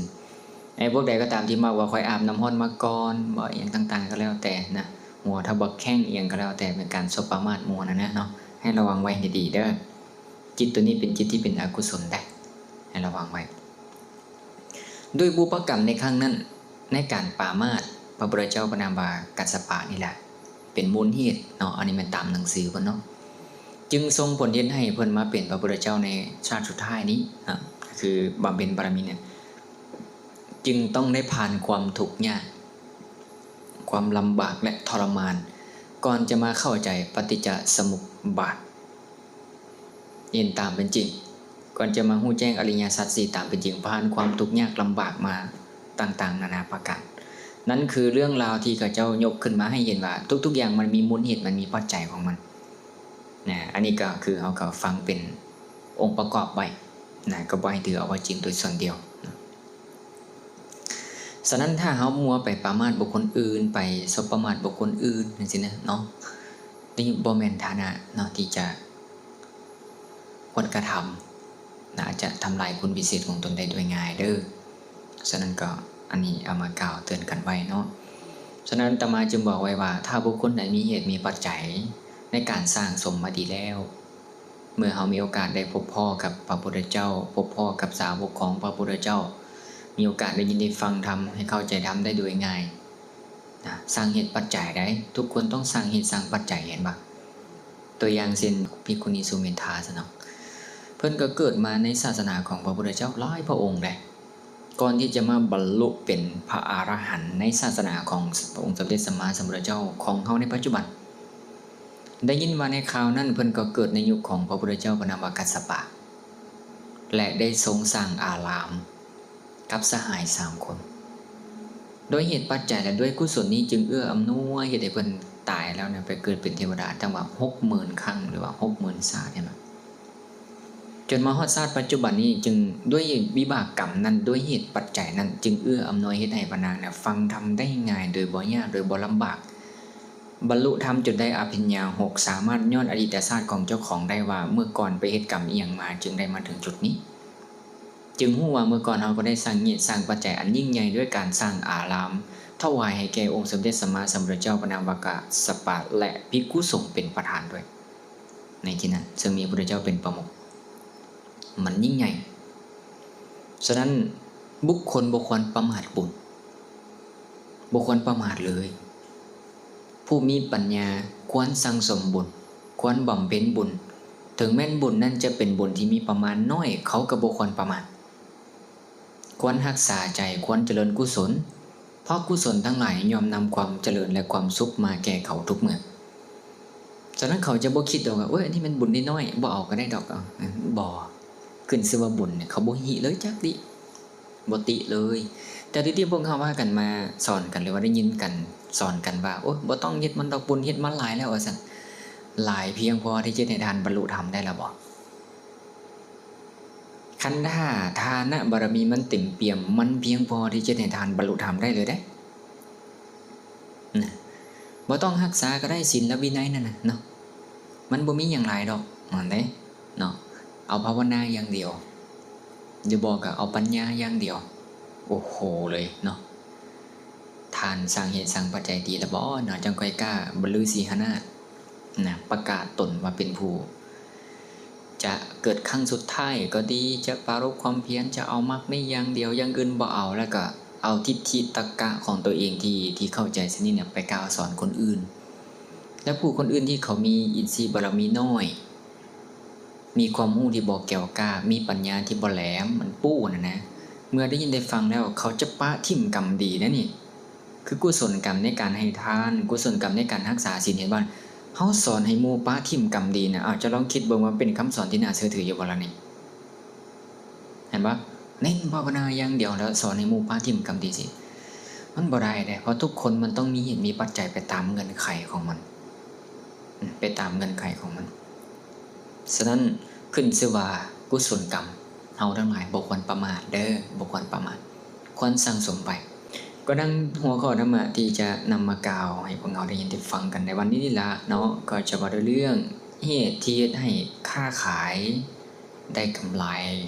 ໃນພວກໃດກໍຕາມທີ່ມັກວ່າຂ້ອຍອາບນ້ຳຮ້ອນມາກ່ອນ ບໍ່ ອີ່ຫຍັງຕ່າງໆກໍແລ້ວແຕ່ນະ, ຫົວທະບັກແຂ້ງອີ່ຫຍັງກໍແລ້ວແຕ່ ເປັນການສົບປະມາດໝູ່ຫັ້ນນະເນາະ, ໃຫ້ລະວັງໄວ້ໃຫ້ດີເດີ. ຈິດຕົວນີ້ເປັນຈິດທີ່ເປັນອະກຸສົນໄດ໋ ໃຫ້ລະວັງໄວ້. ດ້ວຍບຸບພະກຳໃນຄັ້ງນັ້ນ ໃນການປາມາດພະພຸດທະເຈົ້າພະນາມວ່າກັດສະປະນີ້ແຫຼະ ເປັນມູນເຫດເນາະ, ອັນນີ້ແມ່ນຕາມໜັງສືເພິ່ນເນາະ, ຈຶ່ງສົ່ງຜົນເຮັດໃຫ້ເພິ່ນມາເປັນພະພຸດທະເຈົ້າໃນຊາດສຸດທ້າຍນີ້ນະ, ຄືບຳເພັນບາລະມີນີ້ ຈຶ່ງຕ້ອງໄດ້ຜ່ານຄວາມທຸກຍາກ, ຄວາມລຳບາກ ແລະ ທໍລະມານ ກ່ອນຈະມາເຂົ້າໃຈປະຕິດຈະສະມຸບບາດ ເຫັນຕາມເປັນຈິງ, ກ່ອນຈະມາຮູ້ແຈ້ງອະລິຍະສັດສີ່ຕາມເປັນຈິງ, ຜ່ານຄວາມທຸກຍາກລຳບາກມາຕ່າງໆນານາປະການ. ນັ້ນຄືເລື່ອງລາວທີ່ເຂົາເຈົ້າຍົກຂຶ້ນມາໃຫ້ເຫັນວ່າ ທຸກໆຢ່າງມັນມີມູນເຫດ, ມັນມີປັດໄຈຂອງມັນນະ. ອັນນີ້ກໍຄືເຮົາກໍຟັງເປັນອົງປະກອບໄວ້ນະ, ກໍບໍ່ໃຫ້ຖືເອົາວ່າຈິງໂດຍສ່ວນດຽວນະ. ສະນັ້ນ ຖ້າເຮົາມົວໄປປະມາດບຸກຄົນອື່ນ, ໄປສົບປະມາດບຸກຄົນອື່ນຈັ່ງຊີ້ນະເນາະ, ນີ້ບໍ່ແມ່ນຖານະເນາະທີ່ຈະຄວນກະທຳ, ອາດຈະທຳລາຍຄຸນວິເສດຂອງຕົນໄດ້ໂດຍງ່າຍເດີ້. ສະນັ້ນກໍ ອັນນີ້ເອົາມາກ່າວເຕືອນກັນໄວ້ເນາະ. ສະນັ້ນ ອາດຕະມາຈຶ່ງບອກໄວ້ວ່າ ຖ້າບຸກຄົນໃດມີເຫດມີປັດໄຈໃນການສ້າງສົມມາດີແລ້ວ, ເມື່ອເຮົາມີໂອກາດໄດ້ພົບພໍ້ກັບພະພຸດທະເຈົ້າ, ພົບພໍ້ກັບສາວົກຂອງພະພຸດທະເຈົ້າ, ມີໂອກາດໄດ້ຍິນໄດ້ຟັງທຳ, ໃຫ້ເຂົ້າໃຈທຳໄດ້ໂດຍງ່າຍນະ, ສ້າງເຫດປັດໄຈໄດ້, ທຸກຄົນຕ້ອງສ້າງເຫດສ້າງປັດໄຈ, ເຫັນບໍ່? ຕົວຢ່າງເຊັ່ນ ພິກຂຸນີສຸເມທາຊະເນາະ, ເພິ່ນກໍເກີດມາໃນສາສະໜາຂອງພະພຸດທະເຈົ້າຫຼາຍພະອົງເດ້. ກ່ອນທີ່ຈະມາບັນລຸເປັນພະອະລະຫັນໃນສາສະໜາຂອງອົງສົມເດັດສຳມາສຳພຸດທະເຈົ້າຂອງເຮົາໃນປັດຈຸບັນ, ໄດ້ຍິນວ່າໃນຄາວນັ້ນເພິ່ນກໍເກີດໃນຍຸກຂອງພະພຸດທະເຈົ້າພະນາມວ່າກັດສະປະ ແລະ ໄດ້ຊົງສ້າງອາລາມກັບສະຫາຍສາມຄົນ. ໂດຍເຫດປັດໄຈ ແລະ ດ້ວຍກຸສົນນີ້ຈຶ່ງເອື້ອອຳນວຍເຮັດໃຫ້ເພິ່ນຕາຍແລ້ວນະ ໄປເກີດເປັນເທວະດາຕັ້ງວ່າຫົກໝື່ນຄັ້ງ ຫຼືວ່າຫົກໝື່ນຊາດ ເຫັນບໍ່? ຈົນມາຮອດຊາດປັດຈຸບັນນີ້ ຈຶ່ງດ້ວຍວິບາກກຳນັ້ນ ດ້ວຍເຫດປັດໄຈນັ້ນ ຈຶ່ງເອື້ອອຳນວຍເຮັດໃຫ້ພະນາງນະຟັງທຳໄດ້ງ່າຍ ໂດຍບໍ່ຍາກ ໂດຍບໍ່ລຳບາກ, ບັນລຸທຳຈົນໄດ້ອະພິນຍາຫົກ ສາມາດຍ້ອນອະດີດຕະຊາດຂອງເຈົ້າຂອງໄດ້ວ່າ ເມື່ອກ່ອນໄປເຮັດກຳອີ່ຫຍັງມາ ຈຶ່ງໄດ້ມາເຖິງຈຸດນີ້, ຈຶ່ງຮູ້ວ່າເມື່ອກ່ອນເຮົາກໍໄດ້ສ້າງເຫດສ້າງປັດໄຈອັນຍິ່ງໃຫຍ່ດ້ວຍການສ້າງອາລາມ ຖວາຍໃຫ້ແກ່ອົງສົມເດັດສຳມາສຳພຸດທະເຈົ້າ ພະນາມວ່າກັດສະປະ ແລະ ພິກຂຸສົງເປັນປະທານດ້ວຍ. ໃນທີ່ນັ້ນ ເຊິ່ງມີພະພຸດທະເຈົ້າເປັນປະມຸກ ມັນຍິ່ງໃຫຍ່. ສະນັ້ນ ບຸກຄົນບໍ່ຄວນປະໝາດບຸນ, ບໍ່ຄວນປະໝາດເລີຍ. ຜູ້ມີປັນຍາຄວນສັ່ງສົມບຸນ, ຄວນບຳເພັນບຸນ, ເຖິງແມ່ນບຸນນັ້ນຈະເປັນບຸນທີ່ມີປະມານນ້ອຍ, ເຂົາກໍບໍ່ຄວນປະໝາດ. ຄວນຮັກສາໃຈ, ຄວນຈະເລີນກຸສົນ, ເພາະກຸສົນທັງຫຼາຍຍ່ອມນຳຄວາມຈະເລີນ ແລະ ຄວາມສຸກມາແກ່ເຂົາທຸກເມື່ອ. ສະນັ້ນເຂົາຈະບໍ່ຄິດດອກວ່າ ໂອ້ຍ ອັນນີ້ແມ່ນບຸນນ້ອຍໆ, ບໍ່ເອົາກໍໄດ້ດອກ. ບໍ່. ຂຶ້ນຊື່ວ່າບຸນ, ເຂົາບໍ່ຮິເລີຍຈັກດິ. ບໍ່ຕິເລີຍ. ແຕ່ທີ່ພວກເຮົາພາກັນມາສອນກັນ ຫຼືວ່າໄດ້ຍິນກັນສອນກັນວ່າ ໂອ້ຍ ບໍ່ຕ້ອງເຮັດມັນດອກບຸນ, ເຮັດມາຫຼາຍແລ້ວວ່າຊັ້ນ, ຫຼາຍພຽງພໍທີ່ຈະເຮັດໃຫ້ທ່ານບັນລຸທຳໄດ້ລະບໍ? ຄັນຖ້າທານະບາລະມີມັນເຕັມປ່ຽມ, ມັນພຽງພໍທີ່ຈະເຮັດໃຫ້ທ່ານບັນລຸທຳໄດ້ເລີຍເດ້. ນະ ບໍ່ຕ້ອງຮັກສາກໍໄດ້ສິນແລະວິໄນນັ້ນນະເນາະ, ມັນບໍ່ມີຫຍັງຫຼາຍດອກ ນັ້ນເດ້ເນາະ. ເອົາພາວະນາຢ່າງດຽວ ຫຼືບໍ່ກໍເອົາປັນຍາຢ່າງດຽວ, ໂອ້ໂຫເລີຍເນາະ. ທ່ານສ້າງເຫດສ້າງປັດໄຈດີລະບໍເນາະ, ຈັ່ງຄ່ອຍກ້າບັນລືສີຫະນາດນະ, ປະກາດຕົນວ່າເປັນຜູ້ ຈະເກີດຄັ້ງສຸດທ້າຍກໍດີ, ຈະປາລົບຄວາມພຽນ, ຈະເອົາມັກມີຢ່າງດຽວ, ຢ່າງອື່ນບໍ່ເອົາ, ແລ້ວກໍເອົາທິດຖິຕັກກະຂອງຕົວເອງທີ່ ທີ່ເຂົ້າໃຈຊະນິດນີ້ໄປກ່າວສອນຄົນອື່ນ. ແລະ ຜູ້ຄົນອື່ນທີ່ເຂົາມີອິນຊີບາລະມີນ້ອຍ, ມີຄວາມຮູ້ທີ່ບໍ່ແກວກ້າ, ມີປັນຍາທີ່ບໍ່ແຫຼມ, ມັນປູ້ຫັ້ນນະ, ເມື່ອໄດ້ຍິນໄດ້ຟັງແລ້ວ ເຂົາຈະປະຖິ້ມກຳດີນະນີ້. ຄືກຸສົນກຳໃນການໃຫ້ທານ, ກຸສົນກຳໃນການຮັກສາສິນ, ເຫັນບໍ່? ເຮົາສອນໃຫ້ໝູ່ປະຖິ້ມກຳດີນະ. ເອົາ ເຈົ້າລອງຄິດເບິ່ງວ່າເປັນຄຳສອນທີ່ໜ້າເຊື່ອຖືຢູ່ບໍ່ລະນີ້? ເຫັນບໍ່? ເນັ້ນພາວະນາຢ່າງດຽວ ແລ້ວສອນໃຫ້ໝູ່ປະຖິ້ມກຳດີຊິ ມັນບໍ່ໄດ້ເດ້, ເພາະທຸກຄົນມັນຕ້ອງມີເຫດມີປັດໄຈໄປຕາມເງື່ອນໄຂຂອງມັນ. ໄປຕາມເງື່ອນໄຂຂອງມັນ. ສະນັ້ນ ຂຶ້ນຊື່ວ່າກຸສົນກຳ, ເຮົາທັງຫຼາຍບໍ່ຄວນປະໝາດເດີ້, ບໍ່ຄວນປະໝາດ, ຄວນສັ່ງສົມໄປ. ກໍດັ່ງຫົວຂໍ້ທຳມະທີ່ຈະນຳມາກ່າວໃຫ້ພວກເຮົາໄດ້ຍິນໄດ້ຟັງກັນໃນວັນນີ້ນີ້ລະເນາະ, ກໍຈະວ່າດ້ວຍເລື່ອງເຫດທີ່ເຮັດໃຫ້ຄ້າຂາຍໄດ້ກຳໄລ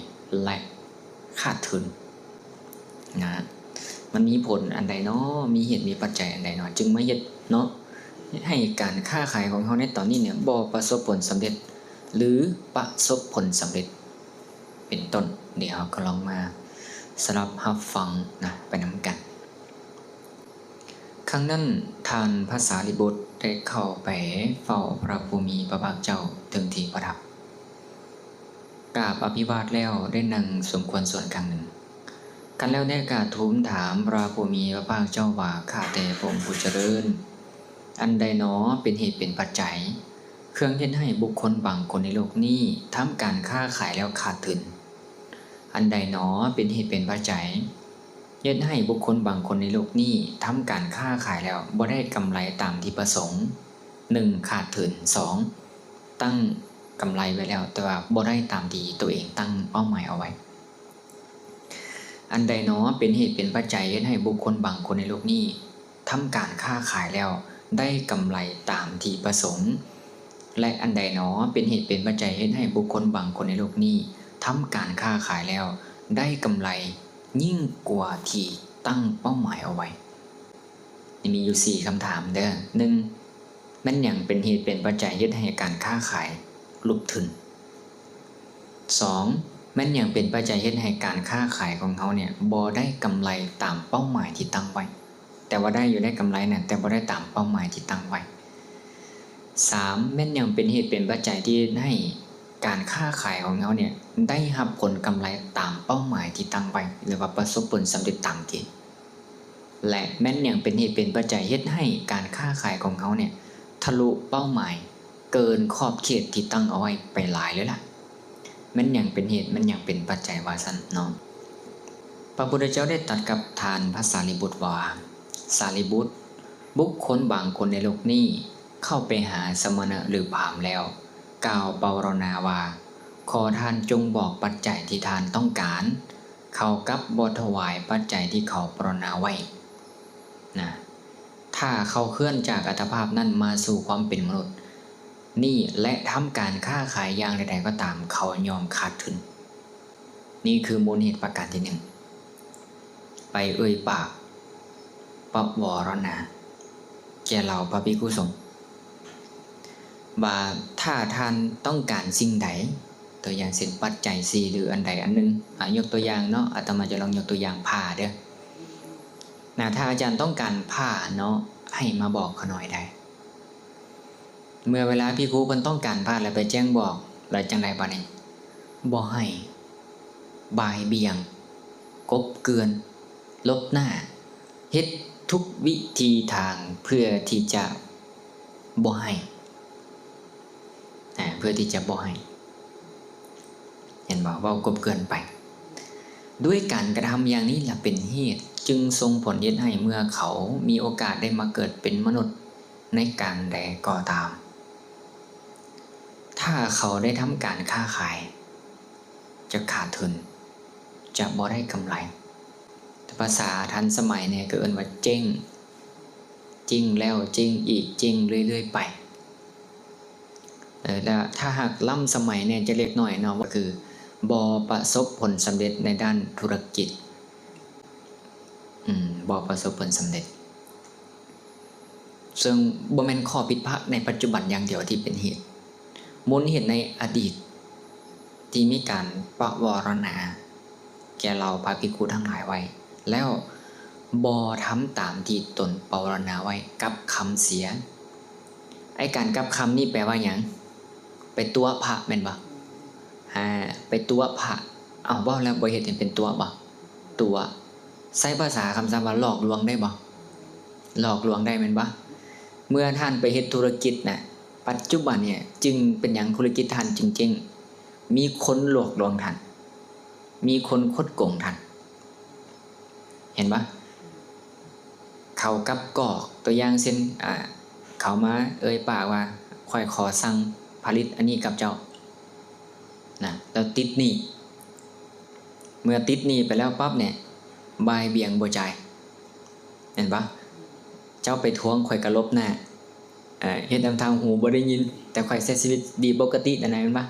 ແລະ ຂາດທຶນນະ. ມັນມີຜົນອັນໃດນໍ? ມີເຫດມີປັດໄຈອັນໃດນໍ? ຈຶ່ງມາເຮັດເນາະ ເຮັດໃຫ້ການຄ້າຂາຍຂອງເຮົາໃນຕອນນີ້ເນຍ ບໍ່ປະສົບຜົນສຳເລັດ ຫຼື ປະສົບຜົນສຳເລັດ ເປັນຕົ້ນ. ດຽວເຮົາກໍລອງມາສະດັບຮັບຟັງນະ ໄປນຳກັນ. ຄັ້ງນັ້ນ ທ່ານພະສາລີບຸດໄດ້ເຂົ້າໄປເຝົ້າພະຜູ້ມີພະພາກເຈົ້າເຖິງທີ່ປະທັບ. ກາບອະພິວາດແລ້ວ ໄດ້ນັ່ງສົມຄວນສ່ວນຄັ້ງໜຶ່ງ. ຄັນແລ້ວແທ້ກາບທູນຖາມພະຜູ້ມີພະພາກເຈົ້າວ່າ, ຂ້າແຕ່ພະອົງຜູ້ຈະເລີນ, ອັນໃດໜໍເປັນເຫດເປັນປັດໄຈ ເຄື່ອງເຮັດໃຫ້ບຸກຄົນບາງຄົນໃນໂລກນີ້ທຳການຄ້າຂາຍແລ້ວຂາດທຶນ? ອັນໃດໜໍເປັນເຫດເປັນປັດໄຈ ເຮັດໃຫ້ບຸກຄົນບາງຄົນໃນໂລກນີ້ທຳການຄ້າຂາຍແລ້ວບໍ່ໄດ້ກຳໄລຕາມທີ່ປະສົງ? ໜຶ່ງ ຂາດທຶນ, ສອງ ຕັ້ງກຳໄລໄວ້ແລ້ວ ແຕ່ວ່າບໍ່ໄດ້ຕາມທີ່ໂຕເອງຕັ້ງເປົ້າໝາຍເອົາໄວ້. ອັນໃດໜໍເປັນເຫດເປັນປັດໄຈເຮັດໃຫ້ບຸກຄົນບາງຄົນໃນໂລກນີ້ທຳການຄ້າຂາຍແລ້ວໄດ້ກຳໄລຕາມທີ່ປະສົງ? ແລະ ອັນໃດໜໍເປັນເຫດເປັນປັດໄຈເຮັດໃຫ້ບຸກຄົນບາງຄົນໃນໂລກນີ້ທຳການຄ້າຂາຍແລ້ວໄດ້ກຳໄລຍິ່ງກວ່າທີ່ຕັ້ງເປົ້າໝາຍເອົາໄວ້? ນີ້ມີຢູ່ສີ່ຄຳຖາມເດີ້. ໜຶ່ງ ແມ່ນຫຍັງເປັນເຫດເປັນປັດໄຈເຮັດໃຫ້ການຄ້າຂາຍລຸບທຶນ? ສອງ ແມ່ນຫຍັງເປັນປັດໄຈເຮັດໃຫ້ການຄ້າຂາຍຂອງເຮົາເນຍບໍ່ໄດ້ກຳໄລຕາມເປົ້າໝາຍທີ່ຕັ້ງໄວ້? ແຕ່ວ່າໄດ້ຢູ່ ໄດ້ກຳໄລນະ ແຕ່ບໍ່ໄດ້ຕາມເປົ້າໝາຍທີ່ຕັ້ງໄວ້. ສາມ ແມ່ນຫຍັງເປັນເຫດເປັນປັດໄຈທີ່ເຮັດໃຫ້ການຄ້າຂາຍຂອງເຮົາເນຍໄດ້ຮັບຜົນກຳໄລຕາມເປົ້າໝາຍທີ່ຕັ້ງໄວ້ ຫຼືວ່າປະສົບຜົນສຳເລັດຕາມເກນ? ແລະ ແມ່ນຫຍັງເປັນເຫດເປັນປັດໄຈເຮັດໃຫ້ການຄ້າຂາຍຂອງເຮົາເນຍທະລຸເປົ້າໝາຍ ເກີນຂອບເຂດທີ່ຕັ້ງເອົາໄວ້ໄປຫຼາຍເລີຍລະ? ແມ່ນຫຍັງເປັນເຫດ ແມ່ນຫຍັງເປັນປັດໄຈວ່າຊັ້ນເນາະ. ພະພຸດທະເຈົ້າໄດ້ຕັດກັບທ່ານພະສາລີບຸດວ່າ, ສາລີບຸດ, ບຸກຄົນບາງຄົນໃນໂລກນີ້ເຂົ້າໄປຫາສະມະນະ ຫຼື ພາມແລ້ວ ກ່າວປະວາລະນາວ່າ, ຂໍທ່ານຈົ່ງບອກປັດໄຈທີ່ທ່ານຕ້ອງການ, ເຂົາກັບບໍ່ຖວາຍປັດໄຈທີ່ເຂົາປະລະນາໄວ້ນະ. ຖ້າເຂົາເຄື່ອນຈາກອັດຕະພາບນັ້ນມາສູ່ຄວາມເປັນມະນຸດນີ້ ແລະ ທຳການຄ້າຂາຍຢ່າງໃດໆກໍຕາມ, ເຂົາຍ່ອມຂາດທຶນ. ນີ້ຄືມູນເຫດປະການທີໜຶ່ງ ໄປເອີ່ຍປາກປະວາລະນາແກ່ເຫຼົ່າພະພິກຂຸສົງ ວ່າຖ້າທ່ານຕ້ອງການສິ່ງໃດ, ຕົວຢ່າງເຊັ່ນ ປັດໄຈສີ່ ຫຼື ອັນໃດອັນໜຶ່ງ, ອາ, ຍົກຕົວຢ່າງເນາະ, ອາດຕະມາຈະລອງຍົກຕົວຢ່າງຜ້າເດີ້. ນະ, ຖ້າອາຈານຕ້ອງການຜ້າເນາະ, ໃຫ້ມາບອກຂ້ານ້ອຍໄດ້. ເມື່ອເວລາພິກຂຸເພິ່ນຕ້ອງການຜ້າແລ້ວໄປແຈ້ງບອກ ແລ້ວຈັ່ງໃດບາດນີ້? ບໍ່ໃຫ້, ບ່າຍບ່ຽງ, ກົບເກື່ອນ, ຫຼົບໜ້າ, ເຮັດທຸກວິທີທາງເພື່ອທີ່ຈະບໍ່ໃຫ້, ອາ, ເພື່ອທີ່ຈະບໍ່ໃຫ້. ເຫັນບໍ່? ເວົ້າກົບເກື່ອນໄປ. ດ້ວຍການກະທຳຢ່າງນີ້ລະເປັນເຫດ ຈຶ່ງສົ່ງຜົນເຮັດໃຫ້ເມື່ອເຂົາມີໂອກາດໄດ້ມາເກີດເປັນມະນຸດໃນການໃດກໍຕາມ, ຖ້າເຂົາໄດ້ທຳການຄ້າຂາຍ ຈະຂາດທຶນ, ຈະບໍ່ໄດ້ກຳໄລ. ແຕ່ພາສາທັນສະໄໝແດ່ກໍເອີ້ນວ່າເຈັ້ງ, ເຈັ້ງແລ້ວເຈັ້ງອີກ, ເຈັ້ງເລື້ອຍໆໄປ. ເອີ ແລ້ວຖ້າຫາກລ້ຳສະໄໝແດ່ຈັກເລັກນ້ອຍເນາະ ກໍຄືບໍ່ປະສົບຜົນສຳເລັດໃນດ້ານທຸລະກິດ, ອືມ, ບໍ່ປະສົບຜົນສຳເລັດ. ເຊິ່ງບໍ່ແມ່ນຂໍ້ຜິດພາດໃນປັດຈຸບັນຢ່າງດຽວທີ່ເປັນເຫດ. ມູນເຫດໃນອະດີດທີ່ມີການປະວາລະນາແກ່ເຫຼົ່າພະພິກຂຸທັງຫຼາຍໄວ້ ແລ້ວບໍ່ທຳຕາມທີ່ຕົນປະວາລະນາໄວ້ ກັບຄຳເສຍ. ໄອ້ການກັບຄຳນີ້ແປວ່າຫຍັງ? ໄປຕົວະພະແມ່ນບໍ່? ອາ, ໄປຕົວະພະ. ເອົ້າ, ເວົ້າແລ້ວບໍ່ເຮັດໃຫ້ເປັນຕົວະບໍ່? ຕົວະ. ໃຊ້ພາສາຄຳສັບວ່າຫຼອກລວງໄດ້ບໍ່? ຫຼອກລວງໄດ້ແມ່ນບໍ່? ເມື່ອທ່ານໄປເຮັດທຸລະກິດນະ, ປັດຈຸບັນນີ້ຈຶ່ງເປັນຫຍັງທຸລະກິດທ່ານຈຶ່ງເຈັ້ງ? ມີຄົນຫຼອກລວງທ່ານ, ມີຄົນຄົດໂກງທ່ານ. ເຫັນບໍ່? ເຂົາກັບກອກ, ຕົວຢ່າງເຊັ່ນ, ອາ, ເຂົາມາເອີ່ຍປາກວ່າ, ຂ້ອຍຂໍສັ່ງຜະລິດອັນນີ້ກັບເຈົ້ານະ, ແລ້ວຕິດໜີ້. ເມື່ອຕິດໜີ້ໄປແລ້ວປັບນີ້, ບ່າຍບ່ຽງບໍ່ຈ່າຍ, ແມ່ນບໍ່? ເຈົ້າໄປທວງ, ຂ້ອຍກະຫຼົບໜ້າ, ເຮັດນຳທາງຫູບໍ່ໄດ້ຍິນ, ແຕ່ຂ້ອຍໃຊ້ຊີວິດດີປົກກະຕິນັ້ນນະ, ແມ່ນບໍ່?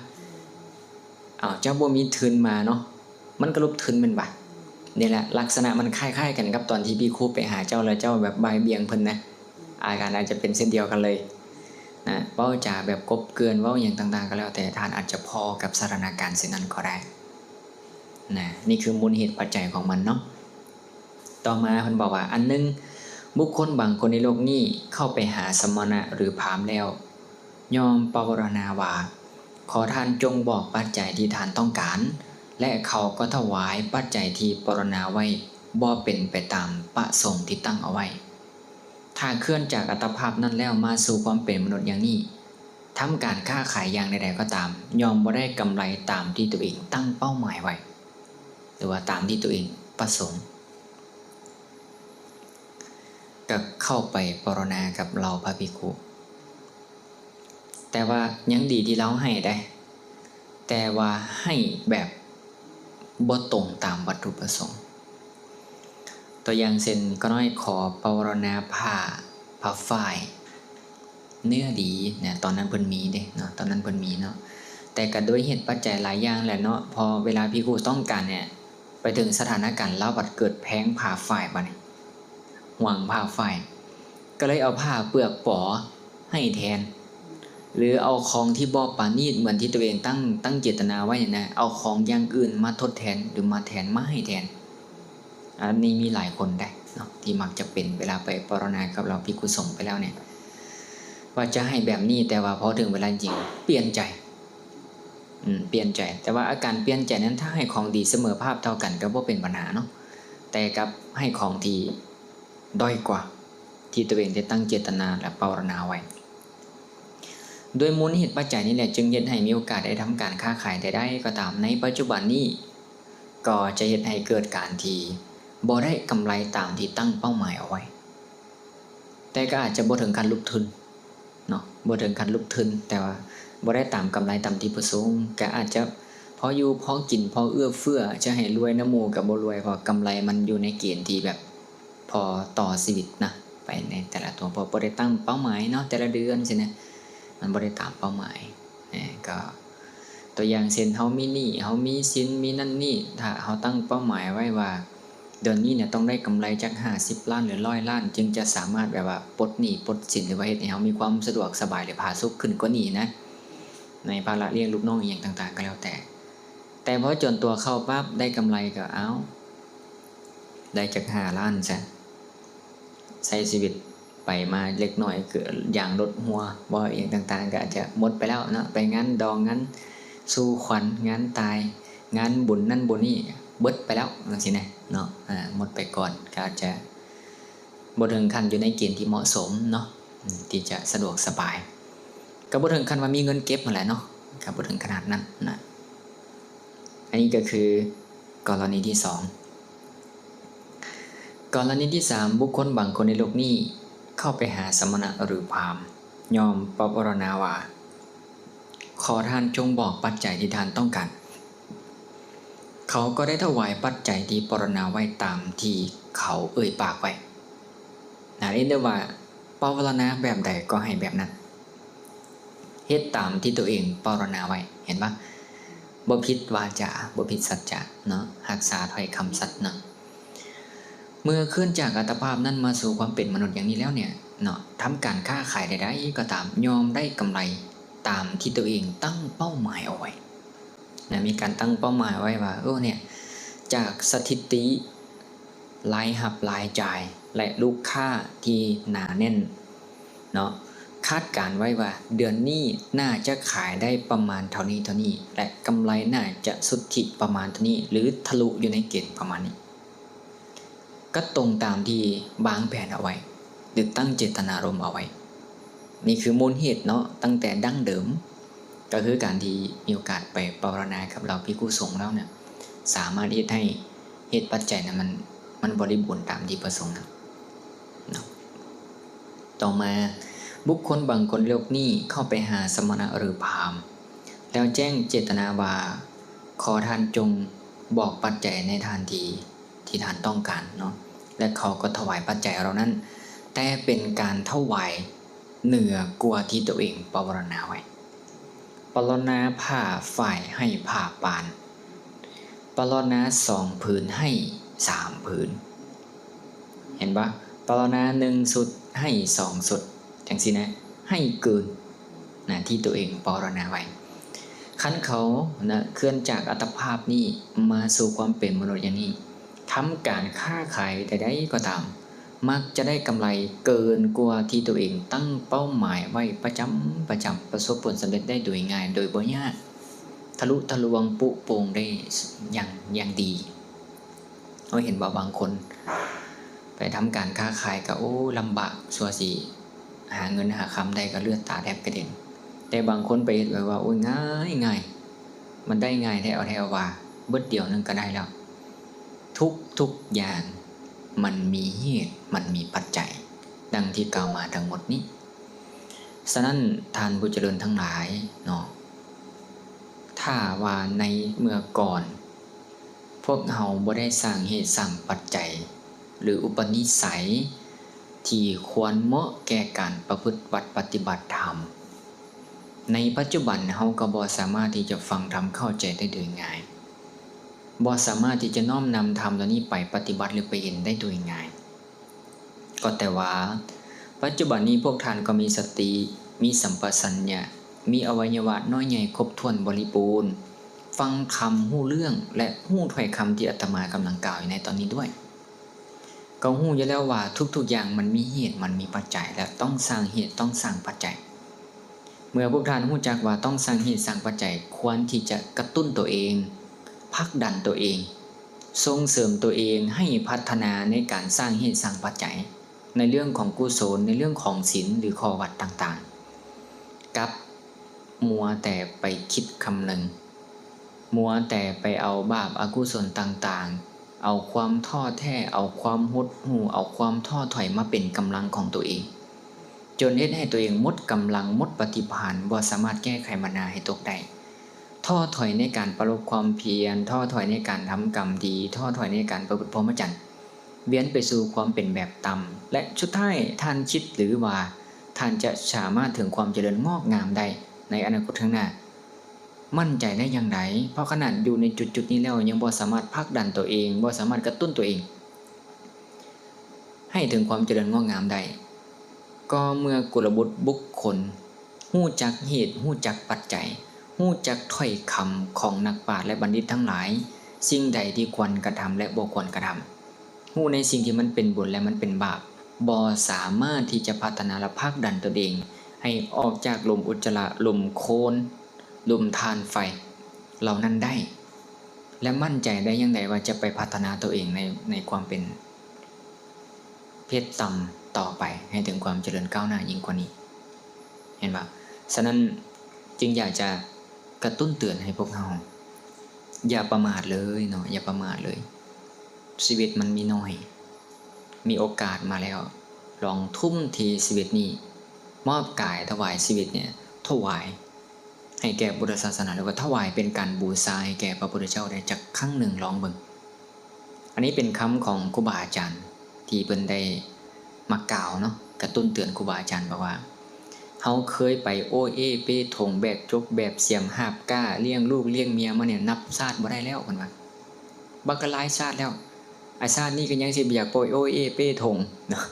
ເອົ້າ, ເຈົ້າບໍ່ມີທຶນມາເນາະ, ມັນກະຫຼົບທຶນແມ່ນບໍ່? ນີ້ແຫຼະ, ລັກສະນະມັນຄ້າຍໆກັນກັບຕອນທີ່ພິກຂຸໄປຫາເຈົ້າ ແລ້ວເຈົ້າແບບບ່າຍບ່ຽງເພິ່ນນະ, ອາການອາດຈະເປັນເຊັ່ນດຽວກັນເລີຍນະ, ເວົ້າຈາແບບກົບເກື່ອນ, ເວົ້າຫຍັງຕ່າງໆກໍແລ້ວແຕ່, ທ່ານອາດຈະພໍ້ກັບສະຖານະການເຊັ່ນນັ້ນກໍໄດ້ນະ. ນີ້ຄືມູນເຫດປັດໄຈຂອງມັນເນາະ. ຕໍ່ມາເພິ່ນບອກວ່າ, ອັນໜຶ່ງ, ບຸກຄົນບາງຄົນໃນໂລກນີ້ເຂົ້າໄປຫາສະມະນະ ຫຼື ພາມແລ້ວ ຍ່ອມປະວາລະນາວ່າ, ຂໍທ່ານຈົ່ງບອກປັດໄຈທີ່ທ່ານຕ້ອງການ, ແລະ ເຂົາກໍຖວາຍປັດໄຈທີ່ປະວາລະນາໄວ້, ບໍ່ເປັນໄປຕາມປະສົງທີ່ຕັ້ງເອົາໄວ້. ຖ້າເຄື່ອນຈາກອັດຕະພາບນັ້ນແລ້ວມາສູ່ຄວາມເປັນມະນຸດຢ່າງນີ້, ທຳການຄ້າຂາຍຢ່າງໃດໆກໍຕາມ, ຍ່ອມບໍ່ໄດ້ກຳໄລຕາມທີ່ຕົວເອງຕັ້ງເປົ້າໝາຍໄວ້ ຫຼືວ່າຕາມທີ່ຕົວເອງປະສົງ. ກໍເຂົ້າໄປປະລະນາກັບເຫຼົ່າພະພິກຂຸ, ແຕ່ວ່າຍັງດີທີ່ລາວໃຫ້ໄດ໋, ແຕ່ວ່າໃຫ້ແບບບໍ່ຕົງຕາມວັດຖຸປະສົງ. ຕົວຢ່າງເຊັ່ນ, ຂ້ານ້ອຍຂໍປະວາລະນາຜ້າ, ຜ້າຝ້າຍ ເນື້ອດີນະ, ຕອນນັ້ນເພິ່ນມີເດ້ເນາະ, ຕອນນັ້ນເພິ່ນມີເນາະ, ແຕ່ກະດ້ວຍເຫດປັດໄຈຫຼາຍຢ່າງແຫຼະເນາະ, ເພາະເວລາພິກຂຸຕ້ອງການເນຍ, ໄປເຖິງສະຖານະການລາວບັດເກີດແພງຜ້າຝ້າຍບາດນີ້, ຫວງຜ້າຝ້າຍ, ກໍເລີຍເອົາຜ້າເປືອກປໍໃຫ້ແທນ, ຫຼືເອົາຂອງທີ່ບໍ່ປານີດເໝືອນທີ່ຕົວເອງຕັ້ງ, ຕັ້ງເຈດຕະນາໄວ້ນະ, ເອົາຂອງຢ່າງອື່ນມາທົດແທນ ຫຼືມາແທນ, ມາໃຫ້ແທນ. ອັນນີ້ມີຫຼາຍຄົນໄດ໋ເນາະ ທີ່ມັກຈະເປັນ ເວລາໄປປະລະນາກັບເຫຼົ່າພິກຂຸສົງໄປແລ້ວເນຍ ວ່າຈະໃຫ້ແບບນີ້, ແຕ່ວ່າພໍເຖິງເວລາຈິງປ່ຽນໃຈ, ອືມ, ປ່ຽນໃຈ. ແຕ່ວ່າອາການປ່ຽນໃຈນັ້ນ ຖ້າໃຫ້ຂອງດີສະເໝີພາບເທົ່າກັນກໍບໍ່ເປັນບັນຫາເນາະ, ແຕ່ກັບໃຫ້ຂອງທີ່ດ້ອຍກວ່າທີ່ຕົວເອງໄດ້ຕັ້ງເຈດຕະນາ ແລະ ປະລະນາໄວ້. ດ້ວຍມູນເຫດປັດໄຈນີ້ແຫຼະ ຈຶ່ງເຮັດໃຫ້ມີໂອກາດໄດ້ທຳການຄ້າຂາຍໃດໆກໍຕາມໃນປັດຈຸບັນນີ້, ກໍຈະເຮັດໃຫ້ເກີດການທີ່ບໍ່ໄດ້ກຳໄລຕາມທີ່ຕັ້ງເປົ້າໝາຍເອົາໄວ້, ແຕ່ກໍອາດຈະບໍ່ເຖິງຂັ້ນຫຼຸບທຶນເນາະ, ບໍ່ເຖິງຂັ້ນຫຼຸບທຶນ, ແຕ່ວ່າບໍ່ໄດ້ຕາມກຳໄລຕາມທີ່ປະສົງ, ກໍອາດຈະພໍຢູ່ພໍກິນ, ພໍເອື້ອເຟື້ອ, ຈະໃຫ້ລວຍນຳໝູ່ກໍບໍ່ລວຍ, ເພາະກຳໄລມັນຢູ່ໃນເກນທີ່ແບບພໍຕໍ່ຊີວິດນະ, ໄປໃນແຕ່ລະຕົວ, ເພາະບໍ່ໄດ້ຕັ້ງເປົ້າໝາຍເນາະ, ແຕ່ລະເດືອນຊີ້ນະ, ມັນບໍ່ໄດ້ຕາມເປົ້າໝາຍ. ເອີ ກໍຕົວຢ່າງເຊັ່ນ ເຮົາມີໜີ້, ເຮົາມີສິນ, ມີນັ້ນນີ້, ຖ້າເຮົາຕັ້ງເປົ້າໝາຍໄວ້ວ່າ ເດືອນນີ້ເນຍຕ້ອງໄດ້ກຳໄລຈັກຫ້າສິບລ້ານ ຫຼື ຮ້ອຍລ້ານ ຈຶ່ງຈະສາມາດແບບວ່າປົດໜີ້ປົດສິນ ຫຼືວ່າເຮັດໃຫ້ເຮົາມີຄວາມສະດວກສະບາຍ ຫຼື ຜາສຸກຂຶ້ນກວ່ານີ້ນະ ໃນພາລະລ້ຽງລູກນ້ອງອີ່ຫຍັງຕ່າງໆກໍແລ້ວແຕ່. ແຕ່ພໍຈົນຕົວເຂົ້າປັບ ໄດ້ກຳໄລກໍ ເອົ້າ ໄດ້ຈັກຫ້າລ້ານຊະ ໃຊ້ຊີວິດໄປມາເລັກນ້ອຍ ຄືຢາງລົດຮົ່ວ ບໍ່ ອີ່ຫຍັງຕ່າງໆ ກໍອາດຈະໝົດໄປແລ້ວເນາະ, ໄປງານດອງ ງານ ສູ່ຂວັນ ງານຕາຍ ງານບຸນນັ້ນບຸນນີ້ ເບິດໄປແລ້ວ ຈັ່ງຊີ້ນະເນາະ ອາ ໝົດໄປກ່ອນ ກໍອາດຈະບໍ່ເຖິງຂັ້ນຢູ່ໃນເກນທີ່ເໝາະສົມເນາະ ອາ ທີ່ຈະສະດວກສະບາຍ ກໍບໍ່ເຖິງຂັ້ນວ່າມີເງິນເກັບຫັ້ນແຫຼະເນາະ ກໍບໍ່ເຖິງຂະໜາດນັ້ນນະ. ອັນນີ້ກໍຄືກໍລະນີທີສອງ. ກໍລະນີທີສາມ ບຸກຄົນບາງຄົນໃນໂລກນີ້ເຂົ້າໄປຫາສະມະນະ ຫຼື ພາມ ຍ້ອມປະວາລະນາວ່າ ຂໍທ່ານຈົ່ງບອກປັດໄຈທີ່ທ່ານຕ້ອງການ. ເຂົາກໍໄດ້ຖວາຍປັດໄຈທີ່ປະວາລະນາໄວ້ຕາມທີ່ເຂົາເອີ່ຍປາກໄວ້. ນະ ເຫັນໄດ້ວ່າປະວາລະນາແບບໃດກໍໃຫ້ແບບນັ້ນ. ເຮັດຕາມທີ່ຕົວເອງປະວາລະນາໄວ້ ເຫັນປະ? ບໍ່ຜິດວາຈາ ບໍ່ຜິດສັດຈະເນາະ ຮັກສາຖ້ອຍຄຳສັດນະ. ເມື່ອເຄື່ອນຈາກອັດຕະພາບນັ້ນມາສູ່ຄວາມເປັນມະນຸດຢ່າງນີ້ແລ້ວເນຍເນາະ ທຳການຄ້າຂາຍໃດໆກໍຕາມ ຍ່ອມໄດ້ກຳໄລຕາມທີ່ຕົວເອງຕັ້ງເປົ້າໝາຍເອົາໄວ້ນະ. ມີການຕັ້ງເປົ້າໝາຍໄວ້ວ່າ ເອີ ເນຍ ຈາກສະຖິຕິລາຍຮັບລາຍຈ່າຍ ແລະ ລູກຄ້າທີ່ໜາແໜ້ນ ເນາະ ຄາດການໄວ້ວ່າເດືອນນີ້ໜ້າຈະຂາຍໄດ້ປະມານເທົ່ານີ້ເທົ່ານີ້ ແລະ ກຳໄລໜ້າຈະສຸດທິປະມານເທົ່ານີ້ ຫຼື ທະລຸຢູ່ໃນເກນປະມານນີ້ ກໍຕົງຕາມທີ່ວາງແຜນເອົາໄວ້ ຫຼື ຕັ້ງເຈດຕະນາລົມເອົາໄວ້. ນີ້ຄືມູນເຫດເນາະ ຕັ້ງແຕ່ດັ້ງເດີມ ກໍຄືການທີ່ມີໂອກາດໄປປະວາລະນາກັບເຫຼົ່າພິກຂຸສົງແລ້ວນະ ສາມາດເຮັດໃຫ້ເຫດປັດໄຈນັ້ນມັນ ມັນບໍລິບູນຕາມທີ່ປະສົງນະເນາະ. ຕໍ່ມາ ບຸກຄົນບາງຄົນໂລກນີ້ເຂົ້າໄປຫາສະມະນະ ຫຼື ພາມ ແລ້ວແຈ້ງເຈດຕະນາວ່າ ຂໍທ່ານຈົ່ງບອກປັດໄຈໃນທ່ານທີ່ ທີ່ທ່ານຕ້ອງການເນາະ ແລະ ເຂົາກໍຖວາຍປັດໄຈເຫຼົ່ານັ້ນ ແຕ່ເປັນການຖວາຍເໜືອກວ່າທີ່ຕົວເອງປະວາລະນາໄວ້. ປະລະນາຜ້າຝ້າຍໃຫ້ຜ້າປານ, ປະລະນາສອງຜືນໃຫ້ສາມຜືນ. ເຫັນບໍ່? ປະລະນາໜຶ່ງຊຸດໃຫ້ສອງຊຸດ ຈັ່ງຊີ້ນະ, ໃຫ້ເກີນນະທີ່ຕົວເອງປະລະນາໄວ້. ຄັນເຂົານະ ເຄື່ອນຈາກອັດຕະພາບນີ້ມາສູ່ຄວາມເປັນມະນຸດຢ່າງນີ້, ທຳການຄ້າຂາຍໃດໆກໍຕາມ, ມັກຈະໄດ້ກຳໄລເກີນກວ່າທີ່ຕົວເອງຕັ້ງເປົ້າໝາຍໄວ້ປະຈຳ, ປະຈຳ, ປະສົບຜົນສຳເລັດໄດ້ໂດຍງ່າຍ, ໂດຍບໍ່ຍາກ, ທະລຸທະລວງ, ປຸໂປ່ງໄດ້ຢ່າງ, ຢ່າງດີ. ເຮົາເຫັນວ່າບາງຄົນໄປທຳການຄ້າຂາຍກໍ ໂອ້ ລຳບາກ, ຊົ່ວຊິຫາເງິນຫາຄຳໄດ້ກໍເລືອດຕາແທບກະເດັນ. ແຕ່ບາງຄົນໄປເຮັດໄວ້ວ່າ ໂອ້ຍ ງ່າຍ, ງ່າຍ, ມັນໄດ້ງ່າຍແທ້ ເອົາແທ້ເອົາວ່າ, ບຶດດຽວໜຶ່ງກໍໄດ້ແລ້ວ. ທຸກໆຢ່າງມັນມີເຫດ, ມັນມີປັດໄຈ, ດັ່ງທີ່ກ່າວມາທັງໝົດນີ້. ສະນັ້ນ ທ່ານຜູ້ຈະເລີນທັງຫຼາຍເນາະ, ຖ້າວ່າໃນເມື່ອກ່ອນ ພວກເຮົາບໍ່ໄດ້ສ້າງເຫດສ້າງປັດໄຈ ຫຼື ອຸປະນິໄສທີ່ຄວນເໝາະແກ່ການປະພຶດວັດປະຕິບັດທຳ, ໃນປັດຈຸບັນເຮົາກໍບໍ່ສາມາດທີ່ຈະຟັງທຳເຂົ້າໃຈໄດ້ໂດຍງ່າຍ, ບໍ່ສາມາດທີ່ຈະນ້ອມນຳທຳເຫຼົ່ານີ້ໄປປະຕິບັດ ຫຼື ໄປເຫັນໄດ້ໂດຍງ່າຍ. ກໍແຕ່ວ່າ ປັດຈຸບັນນີ້ພວກທ່ານກໍມີສະຕິ, ມີສຳປະສັນຍະ, ມີອະໄວຍະວະນ້ອຍໃຫຍ່ຄົບຖ້ວນບໍລິບູນ, ຟັງຄຳຮູ້ເລື່ອງ ແລະ ຮູ້ຖ້ອຍຄຳທີ່ອາດຕະມາກຳລັງກ່າວຢູ່ໃນຕອນນີ້ດ້ວຍ. ກໍຮູ້ຢູ່ແລ້ວວ່າທຸກໆຢ່າງມັນມີເຫດ, ມັນມີປັດໄຈ ແລະ ຕ້ອງສ້າງເຫດ, ຕ້ອງສ້າງປັດໄຈ. ເມື່ອພວກທ່ານຮູ້ຈັກວ່າຕ້ອງສ້າງເຫດສ້າງປັດໄຈ, ຄວນທີ່ຈະກະຕຸ້ນຕົວເອງ, ຜັກດັນຕົວເອງ, ສົ່ງເສີມຕົວເອງໃຫ້ພັດທະນາໃນການສ້າງເຫດສ້າງປັດໄຈ ໃນເລື່ອງຂອງກຸສົນ, ໃນເລື່ອງຂອງສິນ ຫຼື ຂໍ້ວັດຕ່າງໆ, ກັບມົວແຕ່ໄປຄິດຄຳນຶງ, ມົວແຕ່ໄປເອົາບາບອະກຸສົນຕ່າງໆ, ເອົາຄວາມທໍ້ແທ້, ເອົາຄວາມຫົດຫູ່, ເອົາຄວາມທໍ້ຖອຍມາເປັນກຳລັງຂອງຕົວເອງ. ຈົນເຮັດໃຫ້ຕົວເອງໝົດກຳລັງ, ໝົດປະຕິພານ, ບໍ່ສາມາດແກ້ໄຂບັນຫາໃຫ້ຕົກໄດ້. ທໍ້ຖອຍໃນການປາລົບຄວາມພຽນ, ທໍ້ຖອຍໃນການທຳກຳດີ, ທໍ້ຖອຍໃນການປະພຶດພົມມະຈັນ, ວຽນໄປສູ່ຄວາມເປັນແບບຕ່ຳ, ແລະ ສຸດທ້າຍທ່ານຄິດຫຼືວ່າທ່ານຈະສາມາດເຖິງຄວາມຈະເລີນງອກງາມໄດ້ໃນອະນາຄົດຂ້າງໜ້າ? ໝັ້ນໃຈໄດ້ຢ່າງໃດ? ເພາະຂະໜາດຢູ່ໃນຈຸດໆນີ້ແລ້ວ ຍັງບໍ່ສາມາດຜັກດັນຕົວເອງ, ບໍ່ສາມາດກະຕຸ້ນຕົວເອງ ໃຫ້ເຖິງຄວາມຈະເລີນງອກງາມໄດ້, ກໍເມື່ອກຸລະບຸດບຸກຄົນຮູ້ຈັກເຫດ, ຮູ້ຈັກປັດໄຈ, ຮູ້ຈັກຖ້ອຍຄຳຂອງນັກປາດ ແລະ ບັນດິດທັງຫຼາຍ, ສິ່ງໃດທີ່ຄວນກະທຳ ແລະ ບໍ່ຄວນກະທຳ, ຮູ້ໃນສິ່ງທີ່ມັນເປັນບຸນ ແລະ ມັນເປັນບາບ, ບໍ່ສາມາດທີ່ຈະພັດທະນາ ແລະ ຜັກດັນຕົນເອງໃຫ້ອອກຈາກຫຼຸມອຸດຈະລະ, ຫຼຸມໂຄນ, ຫຼຸມຖ່ານໄຟ, ເຫຼົ່ານັ້ນໄດ້ ແລະ ໝັ້ນໃຈໄດ້ຢ່າງໃດວ່າຈະໄປພັດທະນາຕົວເອງໃນ ໃນຄວາມເປັນເພດຕ່ຳຕໍ່ໄປ ໃຫ້ເຖິງຄວາມຈະເລີນກ້າວໜ້າຍິ່ງກວ່ານີ້. ເຫັນບໍ່? ສະນັ້ນຈຶ່ງຢາກຈະກະຕຸ້ນເຕືອນໃຫ້ພວກເຮົາ ຢ່າປະໝາດເລີຍເນາະ, ຢ່າປະໝາດເລີຍ. ຊີວິດມັນມີໜ້ອຍ, ມີໂອກາດມາແລ້ວ, ລອງທຸ່ມເທຊີວິດນີ້, ມອບກາຍຖວາຍຊີວິດນີ້ ຖວາຍໃຫ້ແກ່ພຸດທະສາສະໜາ ຫຼືວ່າຖວາຍເປັນການບູຊາໃຫ້ແກ່ພະພຸດທະເຈົ້າໄດ້ຈັກຄັ້ງໜຶ່ງ ລອງເບິ່ງ. ອັນນີ້ເປັນຄຳຂອງຄູບາອາຈານທີ່ເພິ່ນໄດ້ມາກ່າວເນາະ, ກະຕຸ້ນເຕືອນຄູບາອາຈານບອກວ່າ ເຮົາເຄີຍໄປໂອ້ເອ້ເປ້ຖົງ ແບກຈົກແບກສຽມ ຫາບກ້າ ລ້ຽງລູກລ້ຽງເມຍມານີ້ ນັບຊາດບໍ່ໄດ້ແລ້ວ ເພິ່ນວ່າ. ບັກກະຫຼາຍຊາດແລ້ວ, ອາ ຊາດນີ້ກໍຍັງຊິບໍ່ຢາກປ່ອຍໂອ້ເອ້ເປ້ຖົງເນາະ,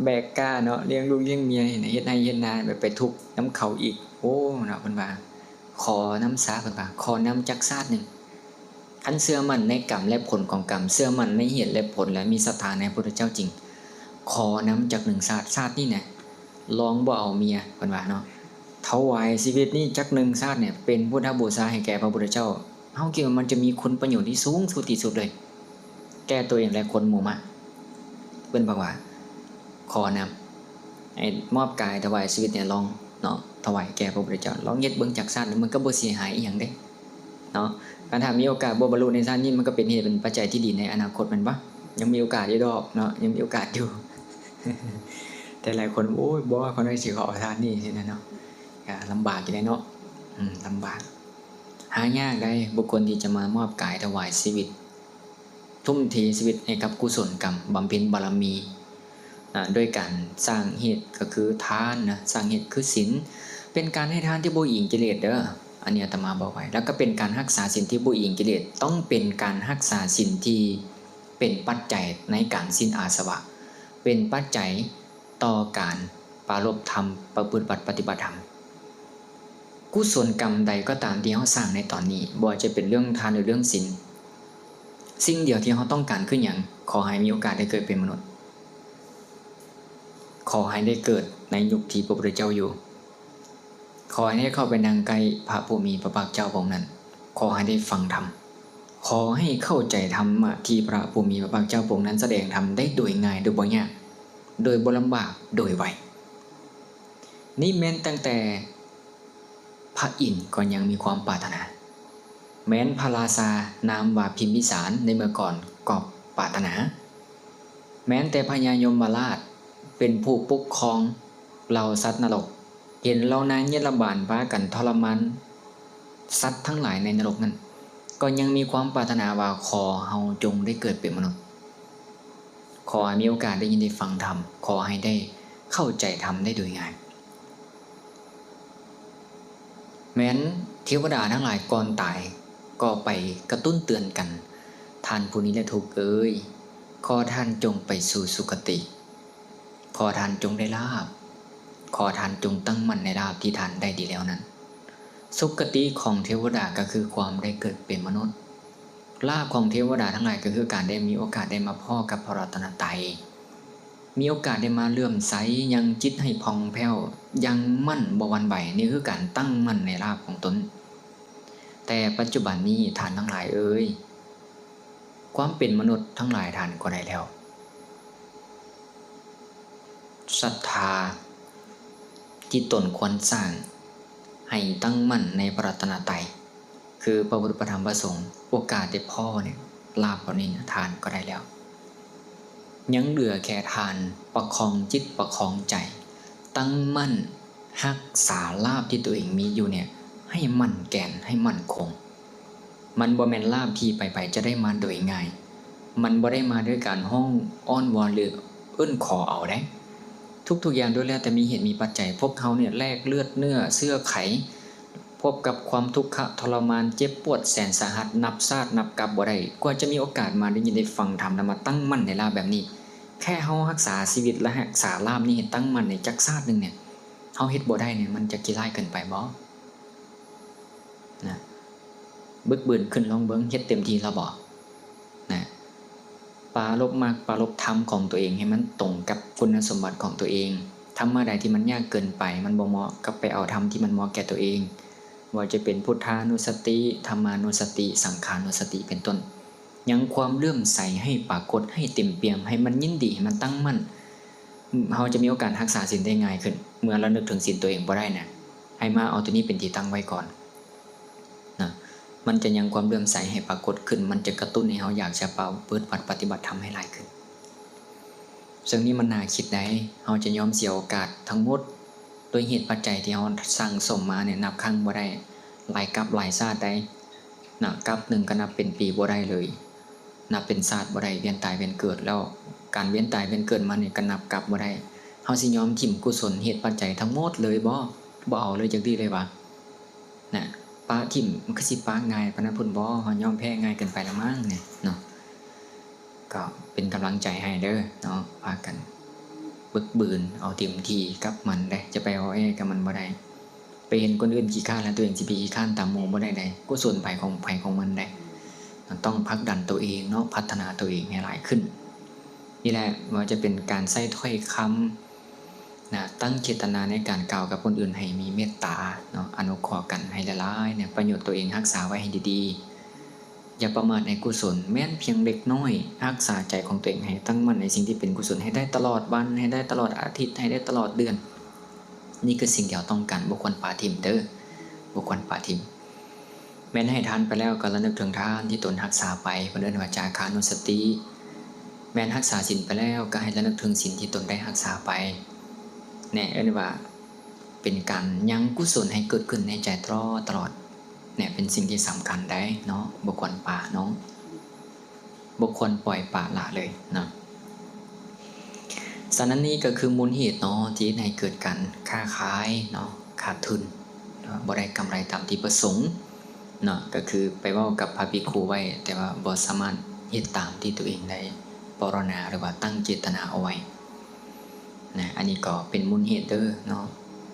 ແບກກ້າເນາະ, ລ້ຽງລູກລ້ຽງເມຍ, ເຮັດໄຮ່ເຮັດນາ, ໄປ ໄປທຸກນຳເຂົາອີກ. ໂອ້ ເນາະ ເພິ່ນວ່າ ຂໍນຳຊາ ເພິ່ນວ່າ ຂໍນຳຈັກຊາດໜຶ່ງ. ຄັນເຊື່ອໝັ້ນໃນກຳ ແລະ ຜົນຂອງກຳ, ເຊື່ອໝັ້ນໃນເຫດ ແລະ ຜົນ ແລະ ມີສັດທາໃນພະພຸດທະເຈົ້າຈິງ, ຂໍນຳຈັກໜຶ່ງຊາດ, ຊາດນີ້ນະ ລອງບໍ່ເອົາເມຍ ເພິ່ນວ່າເນາະ, ຖວາຍຊີວິດນີ້ຈັກໜຶ່ງຊາດນີ້ ເປັນພຸດທະບູຊາໃຫ້ແກ່ພະພຸດທະເຈົ້າ. ເຮົາຄິດວ່າມັນຈະມີຄຸນປະໂຫຍດທີ່ສູງສຸດທີ່ສຸດເລີຍ ແກ່ຕົວເອງ ແລະ ຄົນໝູ່ມາກ. ເພິ່ນບອກວ່າ ຂໍນຳ ໃຫ້ມອບກາຍຖວາຍຊີວິດນີ້ ລອງເນາະ, ຖວາຍແກ່ພະພຸດທະເຈົ້າ, ລອງເຮັດເບິ່ງຈັກຊາດໜຶ່ງ, ມັນກໍບໍ່ເສຍຫາຍອີ່ຫຍັງເດ້ເນາະ. ຄັນຖ້າມີໂອກາດບໍ່ບັນລຸໃນຊາດນີ້, ມັນກໍເປັນເຫດເປັນປັດໄຈທີ່ດີໃນອະນາຄົດ ແມ່ນບໍ່? ຍັງມີໂອກາດຢູ່ດອກເນາະ, ຍັງມີໂອກາດຢູ່. ແຕ່ຫຼາຍຄົນ ໂອ້ຍ ບໍ່, ຂ້ອຍຊິຂໍຊາດນີ້ ຊີ້ນະເນາະ, ກໍລຳບາກຢູ່ເດ້ເນາະ. ອືມ ລຳບາກ. ຫາຍາກໃດ ບຸກຄົນທີ່ຈະມາມອບກາຍຖວາຍຊີວິດ, ທຸ່ມເທຊີວິດໃຫ້ກັບກຸສົນກຳ, ບຳເພັນບາລະມີ, ອາ, ໂດຍການສ້າງເຫດກໍຄືທານນະ, ສ້າງເຫດຄືສິນ, ເປັນການໃຫ້ທານທີ່ບໍ່ອີງກິເລດເດີ, ອັນນີ້ອາດຕະມາບອກໄວ້, ແລ້ວກໍເປັນການຮັກສາສິນທີ່ບໍ່ອີງກິເລດ, ຕ້ອງເປັນການຮັກສາສິນທີ່ເປັນປັດໄຈໃນການສິ້ນອາສະວະ, ເປັນປັດໄຈ ຕໍ່ການປາລົບທຳ, ປະພຶດວັດປະຕິບັດທຳ. ກຸສົນກຳໃດກໍຕາມທີ່ເຮົາສ້າງໃນຕອນນີ້, ບໍ່ວ່າຈະເປັນເລື່ອງທານ ຫຼື ເລື່ອງສິນ, ສິ່ງດຽວທີ່ເຮົາຕ້ອງການຄືຫຍັງ? ຂໍໃຫ້ມີໂອກາດໄດ້ເກີດເປັນມະນຸດ, ຂໍໃຫ້ໄດ້ເກີດໃນຍຸກທີ່ພະພຸດທະເຈົ້າຢູ່. ຂໍໃຫ້ໄດ້ເຂົ້າໄປນັ່ງໃກ້ພະຜູ້ມີພະພາກເຈົ້າພະອົງນັ້ນ, ຂໍໃຫ້ໄດ້ຟັງທຳ, ຂໍໃຫ້ເຂົ້າໃຈທຳມະທີ່ພະຜູ້ມີພະພາກເຈົ້າພະອົງນັ້ນສະແດງທຳໄດ້ໂດຍງ່າຍ, ໂດຍບໍ່ຍາກ, ໂດຍບໍ່ລຳບາກ, ໂດຍໄວ. ນີ້ແມ່ນຕັ້ງແຕ່ພະອິນກໍຍັງມີຄວາມປາດຖະໜາ, ແມ່ນພະລາຊານາມວ່າພິມພິສານໃນເມື່ອກ່ອນກໍປາດຖະໜາ, ແມ່ນແຕ່ພະຍາຍົມມະລາດເປັນຜູ້ປົກຄອງເຫຼົ່າສັດນະລົກ, ເຫັນເຫຼົ່ານາງເຍລະບານພາກັນທໍລະມານສັດທັງຫຼາຍໃນນະລົກນັ້ນ, ກໍຍັງມີຄວາມປາດຖະໜາວ່າ ຂໍເຮົາຈົ່ງໄດ້ເກີດເປັນມະນຸດ, ຂໍໃຫ້ມີໂອກາດໄດ້ຍິນໄດ້ຟັງທຳ, ຂໍໃຫ້ໄດ້ເຂົ້າໃຈທຳໄດ້ໂດຍງ່າຍ. ແມ່ນເທວະດາທັງຫຼາຍກ່ອນຕາຍກໍໄປກະຕຸ້ນເຕືອນກັນ, ທ່ານຜູ້ນິລະທຸກເອີຍ, ຂໍທ່ານຈົ່ງໄປສູ່ສຸຄະຕິ. ຂໍທ່ານຈົ່ງໄດ້ລາບ, ຂໍທ່ານຈົ່ງຕັ້ງໝັ້ນໃນລາບທີ່ທ່ານໄດ້ດີແລ້ວນັ້ນ. ສຸຄະຕິຂອງເທວະດາກໍຄືຄວາມໄດ້ເກີດເປັນມະນຸດ. ລາບຂອງເທວະດາທັງຫຼາຍກໍຄືການໄດ້ມີໂອກາດໄດ້ມາພໍ້ກັບພະລັດຕະນະໄຕ, ມີໂອກາດໄດ້ມາເຫຼື້ອມໃສ, ຍັງຈິດໃຫ້ຜ່ອງແຜ້ວ, ຍັງໝັ້ນບໍ່ຫວັ່ນໄຫວ, ນີ້ຄືການຕັ້ງໝັ້ນໃນລາບຂອງຕົນ. ແຕ່ປັດຈຸບັນນີ້ທ່ານທັງຫຼາຍເອີຍ, ຄວາມເປັນມະນຸດທັງຫຼາຍທ່ານກໍໄດ້ແລ້ວ. ສັດທາທີ່ຕົນຄວນສ້າງໃຫ້ຕັ້ງໝັ້ນໃນພະລັດຕະນະໄຕ, ຄືພະພຸດ ພະທຳ ພະສົງ, ໂອກາດໄດ້ພໍ້ນີ້, ລາບເຫຼົ່ານີ້ນະ ທ່ານກໍໄດ້ແລ້ວ. ຍັງເຫຼືອແຄ່ທ່ານປະຄອງຈິດປະຄອງໃຈ, ຕັ້ງໝັ້ນ ຮັກສາລາບທີ່ຕົວເອງມີຢູ່ນີ້ໃຫ້ໝັ້ນແກ່ນ, ໃຫ້ໝັ້ນຄົງ. ມັນບໍ່ແມ່ນລາບທີ່ໃຜໆຈະໄດ້ມາໂດຍງ່າຍ. ມັນບໍ່ໄດ້ມາດ້ວຍການຮ້ອງອ້ອນວອນ ຫຼື ເອີ້ນຂໍເອົາໃດ໋. ທຸກໆຢ່າງລ້ວນແລ້ວແຕ່ມີເຫດມີປັດໄຈ. ພວກເຮົານີ້ແລກເລືອດເນື້ອເຊື້ອໄຂ, ພົບກັບຄວາມທຸກຂະທໍລະມານ, ເຈັບປວດແສນສາຫັດ, ນັບຊາດນັບກັບບໍ່ໄດ້, ກວ່າຈະມີໂອກາດມາໄດ້ຍິນໄດ້ຟັງທຳ ແລະ ມາຕັ້ງໝັ້ນໃນລາບແບບນີ້. ແຄ່ເຮົາຮັກສາຊີວິດ ແລະ ຮັກສາລາບນີ້ໃຫ້ຕັ້ງໝັ້ນໃນຈັກຊາດໜຶ່ງນີ້, ເຮົາເຮັດບໍ່ໄດ້ນີ້ ມັນຈະຂີ້ຮ້າຍເກີນໄປບໍ່? ນະ, ບຶກບືນຂຶ້ນລອງເບິ່ງ, ເຮັດເຕັມທີ່ແລ້ວບໍ່? ນະ, ປາລົບມັກ ປາລົບທຳຂອງຕົວເອງໃຫ້ມັນຕົງກັບຄຸນນະສົມບັດຂອງຕົວເອງ. ທຳມະໃດທີ່ມັນຍາກເກີນໄປ, ມັນບໍ່ເໝາະ, ກັບໄປເອົາທຳທີ່ມັນເໝາະແກ່ຕົວເອງ. ບໍ່ວ່າຈະເປັນພຸດທານຸສະຕິ, ທຳມານຸສະຕິ, ສັງຂານຸສະຕິ ເປັນຕົ້ນ, ຍັງຄວາມເຫຼື້ອມໃສໃຫ້ປາກົດ, ໃຫ້ເຕັມປ່ຽມ, ໃຫ້ມັນຍິນດີ, ໃຫ້ມັນຕັ້ງໝັ້ນ. ເຮົາຈະມີໂອກາດຮັກສາສິນໄດ້ງ່າຍຂຶ້ນ ເມື່ອລະນຶກເຖິງສິນຕົວເອງບໍ່ໄດ້ນະ, ໃຫ້ມາເອົາຕົວນີ້ເປັນທີ່ຕັ້ງໄວ້ກ່ອນນະ. ມັນຈະຍັງຄວາມເຫຼື້ອມໃສໃຫ້ປາກົດຂຶ້ນ, ມັນຈະກະຕຸ້ນໃຫ້ເຮົາຢາກຈະປະ ປະພຶດປະຕິບັດທຳໃຫ້ຫຼາຍຂຶ້ນ. ເຊິ່ງນີ້ມັນໜ້າຄິດໃດ໋, ເຮົາຈະຍອມເສຍໂອກາດທັງໝົດ ໂດຍເຫດປັດໄຈທີ່ເຮົາສັ່ງສົມມານີ້ ນັບຄັ້ງບໍ່ໄດ້, ຫຼາຍກັບຫຼາຍຊາດໃດ໋ນະ. ກັບໜຶ່ງກໍນັບເປັນປີບໍ່ໄດ້ເລີຍ, ນັບເປັນຊາດບໍ່ໄດ້, ວຽນຕາຍວຽນເກີດ, ແລ້ວການວຽນຕາຍວຽນເກີດມານີ້ກໍນັບກັບບໍ່ໄດ້. ເຮົາຊິຍອມຖິ້ມກຸສົນເຫດປັດໄຈທັງໝົດເລີຍບໍ? ບໍ່ເອົາເລີຍຈັກດີ້ເລີຍຫວາ? ນະ, ປະຖິ້ມ ມັນຄືຊິປະງ່າຍປານນັ້ນພຸ້ນບໍ? ເຮົາຍອມແພ້ງ່າຍເກີນໄປລະມັ້ງນີ້ເນາະ. ກໍເປັນກຳລັງໃຈໃຫ້ເດີເນາະ, ພາກັນປຶກບືນເອົາເຕັມທີ່ກັບມັນເດ້, ຈະໄປເອາະແອກັບມັນບໍ່ໄດ້. ໄປເຫັນຄົນອື່ນຂີ້ຄ້ານແລ້ວ ຕົວເອງຊິໄປຂີ້ຄ້ານຕາມໝູ່ບໍ່ໄດ້ໃດ໋. ກຸສົນໃຜຂອງໃຜຂອງມັນເດ້, ຕ້ອງຜັກດັນຕົວເອງເນາະ, ພັດທະນາຕົວເອງໃຫ້ຫຼາຍຂຶ້ນ. ນີ້ແຫຼະ ບໍ່ວ່າຈະເປັນການໃຊ້ຖ້ອຍຄຳ ນະ, ຕັ້ງເຈດຕະນາໃນການກ່າວກັບຄົນອື່ນໃຫ້ມີເມດຕາເນາະ, ອະນຸເຄາະກັນໃຫ້ຫຼາຍໆ ນະ, ປະໂຫຍດຕົວເອງຮັກສາໄວ້ໃຫ້ດີໆ, ຢ່າປະໝາດໃນກຸສົນ, ແມ້ນພຽງເລັກນ້ອຍ, ຮັກສາໃຈຂອງຕົວເອງໃຫ້ຕັ້ງໝັ້ນໃນສິ່ງທີ່ເປັນກຸສົນໃຫ້ໄດ້ຕະຫຼອດວັນ, ໃຫ້ໄດ້ຕະຫຼອດອາທິດ, ໃຫ້ໄດ້ຕະຫຼອດເດືອນ. ນີ້ຄືສິ່ງທີ່ເຮົາຕ້ອງການ, ບໍ່ຄວນປະຖິ້ມເດີ, ບໍ່ຄວນປະຖິ້ມ. ແມ່ນໃຫ້ທານໄປແລ້ວກໍລະນຶກເຖິງທານທີ່ຕົນຮັກສາໄປ, ເພິ່ນເອີ້ນວ່າຈາຄານຸສະຕິ. ແມ່ນຮັກສາສິນໄປແລ້ວກໍໃຫ້ລະນຶກເຖິງສິນທີ່ຕົນໄດ້ຮັກສາໄປ. ແນ່ ເອີ້ນວ່າເປັນການຍັງກຸສົນໃຫ້ເກີດຂຶ້ນໃນໃຈຕະຫຼອດ, ຕະຫຼອດ. ແນ່ ເປັນສິ່ງທີ່ສຳຄັນໄດ໋ເນາະ, ບໍ່ຄວນປະເນາະ, ບໍ່ຄວນປ່ອຍປະລະເລີຍເນາະ. ສະນັ້ນນີ້ກໍຄືມູນເຫດເນາະ ທີ່ເຮັດໃຫ້ເກີດການຄ້າຂາຍເນາະ ຂາດທຶນເນາະ ບໍ່ໄດ້ກຳໄລຕາມທີ່ປະສົງເນາະ, ກໍຄືໄປເວົ້າກັບພະພິກຂຸໄວ້ ແຕ່ວ່າບໍ່ສາມາດເຮັດຕາມທີ່ຕົວເອງໄດ້ປາລະນາ ຫຼືວ່າຕັ້ງເຈດຕະນາເອົາໄວ້ນະ. ອັນນີ້ກໍເປັນມູນເຫດເດີເນາະ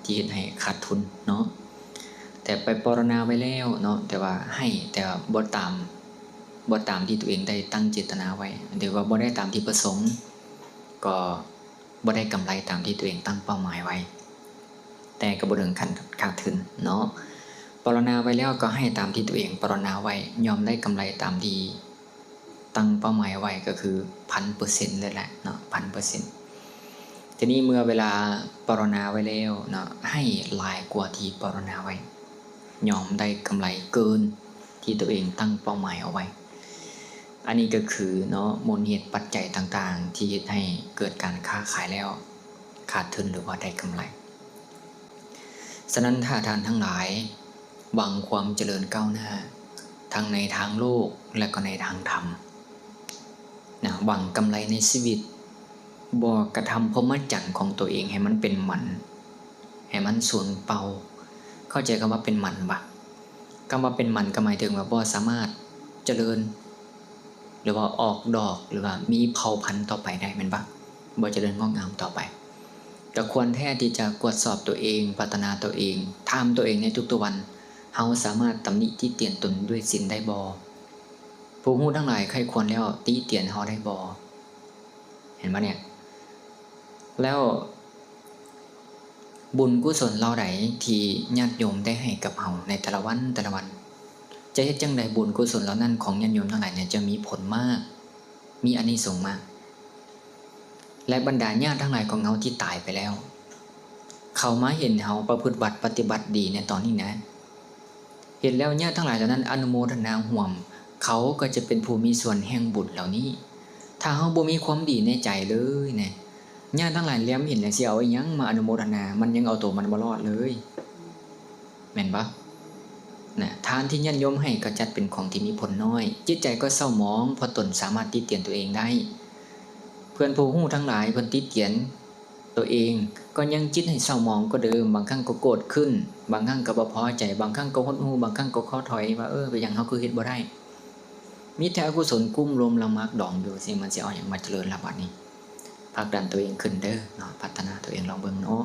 ທີ່ເຮັດໃຫ້ຂາດທຶນເນາະ, ແຕ່ໄປປາລະນາໄວ້ແລ້ວເນາະ ແຕ່ວ່າໃຫ້ ແຕ່ວ່າບໍ່ຕາມ ບໍ່ຕາມທີ່ຕົວເອງໄດ້ຕັ້ງເຈດຕະນາໄວ້ ຫຼືວ່າບໍ່ໄດ້ຕາມທີ່ປະສົງ ກໍບໍ່ໄດ້ກຳໄລຕາມທີ່ຕົວເອງຕັ້ງເປົ້າໝາຍໄວ້, ແຕ່ກໍບໍ່ເຖິງຂັ້ນຂາດທຶນເນາະ. ປາລະນາໄວ້ແລ້ວກໍໃຫ້ຕາມທີ່ຕົວເອງປາລະນາໄວ້, ຍ່ອມໄດ້ກຳໄລຕາມທີ່ຕັ້ງເປົ້າໝາຍໄວ້ ກໍຄືພັນເປີເຊັນເລີຍແຫຼະເນາະ, ພັນເປີເຊັນ. ທີນີ້ເມື່ອເວລາປາລະນາໄວ້ແລ້ວເນາະ ໃຫ້ຫຼາຍກວ່າທີ່ປາລະນາໄວ້, ຍ່ອມໄດ້ກຳໄລເກີນທີ່ຕົວເອງຕັ້ງເປົ້າໝາຍເອົາໄວ້. ອັນນີ້ກໍຄືເນາະ ມູນເຫດປັດໄຈຕ່າງໆ ທີ່ເຮັດໃຫ້ເກີດການຄ້າຂາຍແລ້ວຂາດທຶນ ຫຼືວ່າໄດ້ກຳໄລ. ສະນັ້ນ ຖ້າທ່ານທັງຫຼາຍຫວັງຄວາມຈະເລີນກ້າວໜ້າ ທັງໃນທາງໂລກ ແລະ ກໍໃນທາງທຳນະ, ຫວັງກຳໄລໃນຊີວິດ, ບໍ່ກະທຳພົມມະຈັນຂອງຕົວເອງໃຫ້ມັນເປັນໝັນ, ໃຫ້ມັນສູນເປົ່າ. ເຂົ້າໃຈຄຳວ່າເປັນໝັນບໍ່? ຄຳວ່າເປັນໝັນກໍໝາຍເຖິງວ່າບໍ່ສາມາດຈະເລີນ ຫຼືວ່າອອກດອກ ຫຼືວ່າມີເຜົ່າພັນຕໍ່ໄປໄດ້ແມ່ນບໍ່? ບໍ່ຈະເລີນງອກງາມຕໍ່ໄປ. ກໍຄວນແທ້ທີ່ຈະກວດສອບຕົວເອງ, ພັດທະນາຕົວເອງ, ຖາມຕົວເອງໃນທຸກໆວັນ, ເຮົາສາມາດຕຳໜິຕິຕຽນຕົນດ້ວຍສິນໄດ້ບໍ່? ຜູ້ຮູ້ທັງຫຼາຍໃຄ່ຄວນແລ້ວຕິຕຽນເຮົາໄດ້ບໍ່? ເຫັນບໍ່ເນຍ? ແລ້ວ ບຸນກຸສົນເຫຼົ່າໃດທີ່ຍາດໂຍມໄດ້ໃຫ້ກັບເຮົາໃນແຕ່ລະວັນ, ແຕ່ລະວັນ, ຈະເຮັດຈັ່ງໃດບຸນກຸສົນເຫຼົ່ານັ້ນຂອງຍາດໂຍມທັງຫຼາຍເນຍ ຈະມີຜົນມາກ, ມີອານິສົງມາກ? ແລະ ບັນດາຍາດທັງຫຼາຍຂອງເຮົາທີ່ຕາຍໄປແລ້ວ, ເຂົາມາເຫັນເຮົາປະພຶດວັດປະຕິບັດດີໃນຕອນນີ້ນະ, ເຫັນແລ້ວຍາດທັງຫຼາຍເຫຼົ່ານັ້ນອະນຸໂມທະນາຮ່ວມ, ເຂົາກໍຈະເປັນຜູ້ມີສ່ວນແຫ່ງບຸນເຫຼົ່ານີ້. ຖ້າເຮົາບໍ່ມີຄວາມດີໃນໃຈເລີຍນະ, ຍາດທັງຫຼາຍແລມເຫັນແລ້ວຊິເອົາອີ່ຫຍັງມາອະນຸໂມທະນາ, ມັນຍັງເອົາໂຕມັນບໍ່ລອດເລີຍ, ແມ່ນບໍ່? ນະ, ທານທີ່ຍາດໂຍມໃຫ້ກໍຈັດເປັນຂອງທີ່ມີຜົນນ້ອຍ, ຈິດໃຈກໍເສົ້າໝອງ ເພາະຕົນສາມາດຕິຕຽນຕົວເອງໄດ້. ເພື່ອນຜູ້ຮູ້ທັງຫຼາຍເພິ່ນຕິຕຽນ ຕົວເອງກໍຍັງຈິດໃຫ້ເສົ້າໝອງກວ່າເດີມ, ບາງຄັ້ງກໍໂກດຂຶ້ນ, ບາງຄັ້ງກໍບໍ່ພໍໃຈ, ບາງຄັ້ງກໍຫົດຫູ່, ບາງຄັ້ງກໍທໍຖອຍວ່າ ເອີ ເປັນຫຍັງເຮົາຄືເຮັດບໍ່ໄດ້? ມີແຕ່ອະກຸສົນກຸ້ມລົມລະໝັກດອງຢູ່, ຊິມັນຊິເອົາຫຍັງມາຈະເລີນລະບາດນີ້? ຜັກດັນຕົວເອງຂຶ້ນເດີເນາະ, ພັດທະນາຕົວເອງລອງເບິ່ງເນາະ.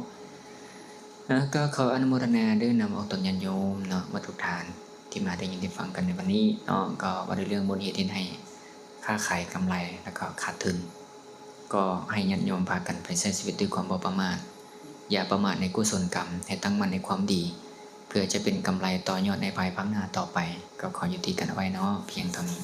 ເອີ ກໍຂໍອະນຸໂມທະນາເດີນຳອອກຕົນຍາດໂຍມເນາະ ໝົດທຸກທ່ານທີ່ມາໄດ້ຍິນໄດ້ຟັງກັນໃນວັນນີ້ເນາະ, ກໍວ່າດ້ວຍເລື່ອງມູນເຫດເຮັດໃຫ້ຄ້າຂາຍກຳໄລ ແລ້ວກໍຂາດທຶນ. ກໍໃຫ້ຍາດໂຍມພາກັນໄປໃຊ້ຊີວິດດ້ວຍຄວາມບໍ່ປະໝາດ, ຢ່າປະໝາດໃນກຸສົນກຳ, ໃຫ້ຕັ້ງໝັ້ນໃນຄວາມດີ, ເ ພື່ອຈະເປັນກຳໄລຕໍ່ຍອດໃນພາຍພາກໜ້າຕໍ່ໄປ. ກໍຂໍຍຸຕິການເອົາໄວ້ເນາະ ພຽງເທົ່ານີ້.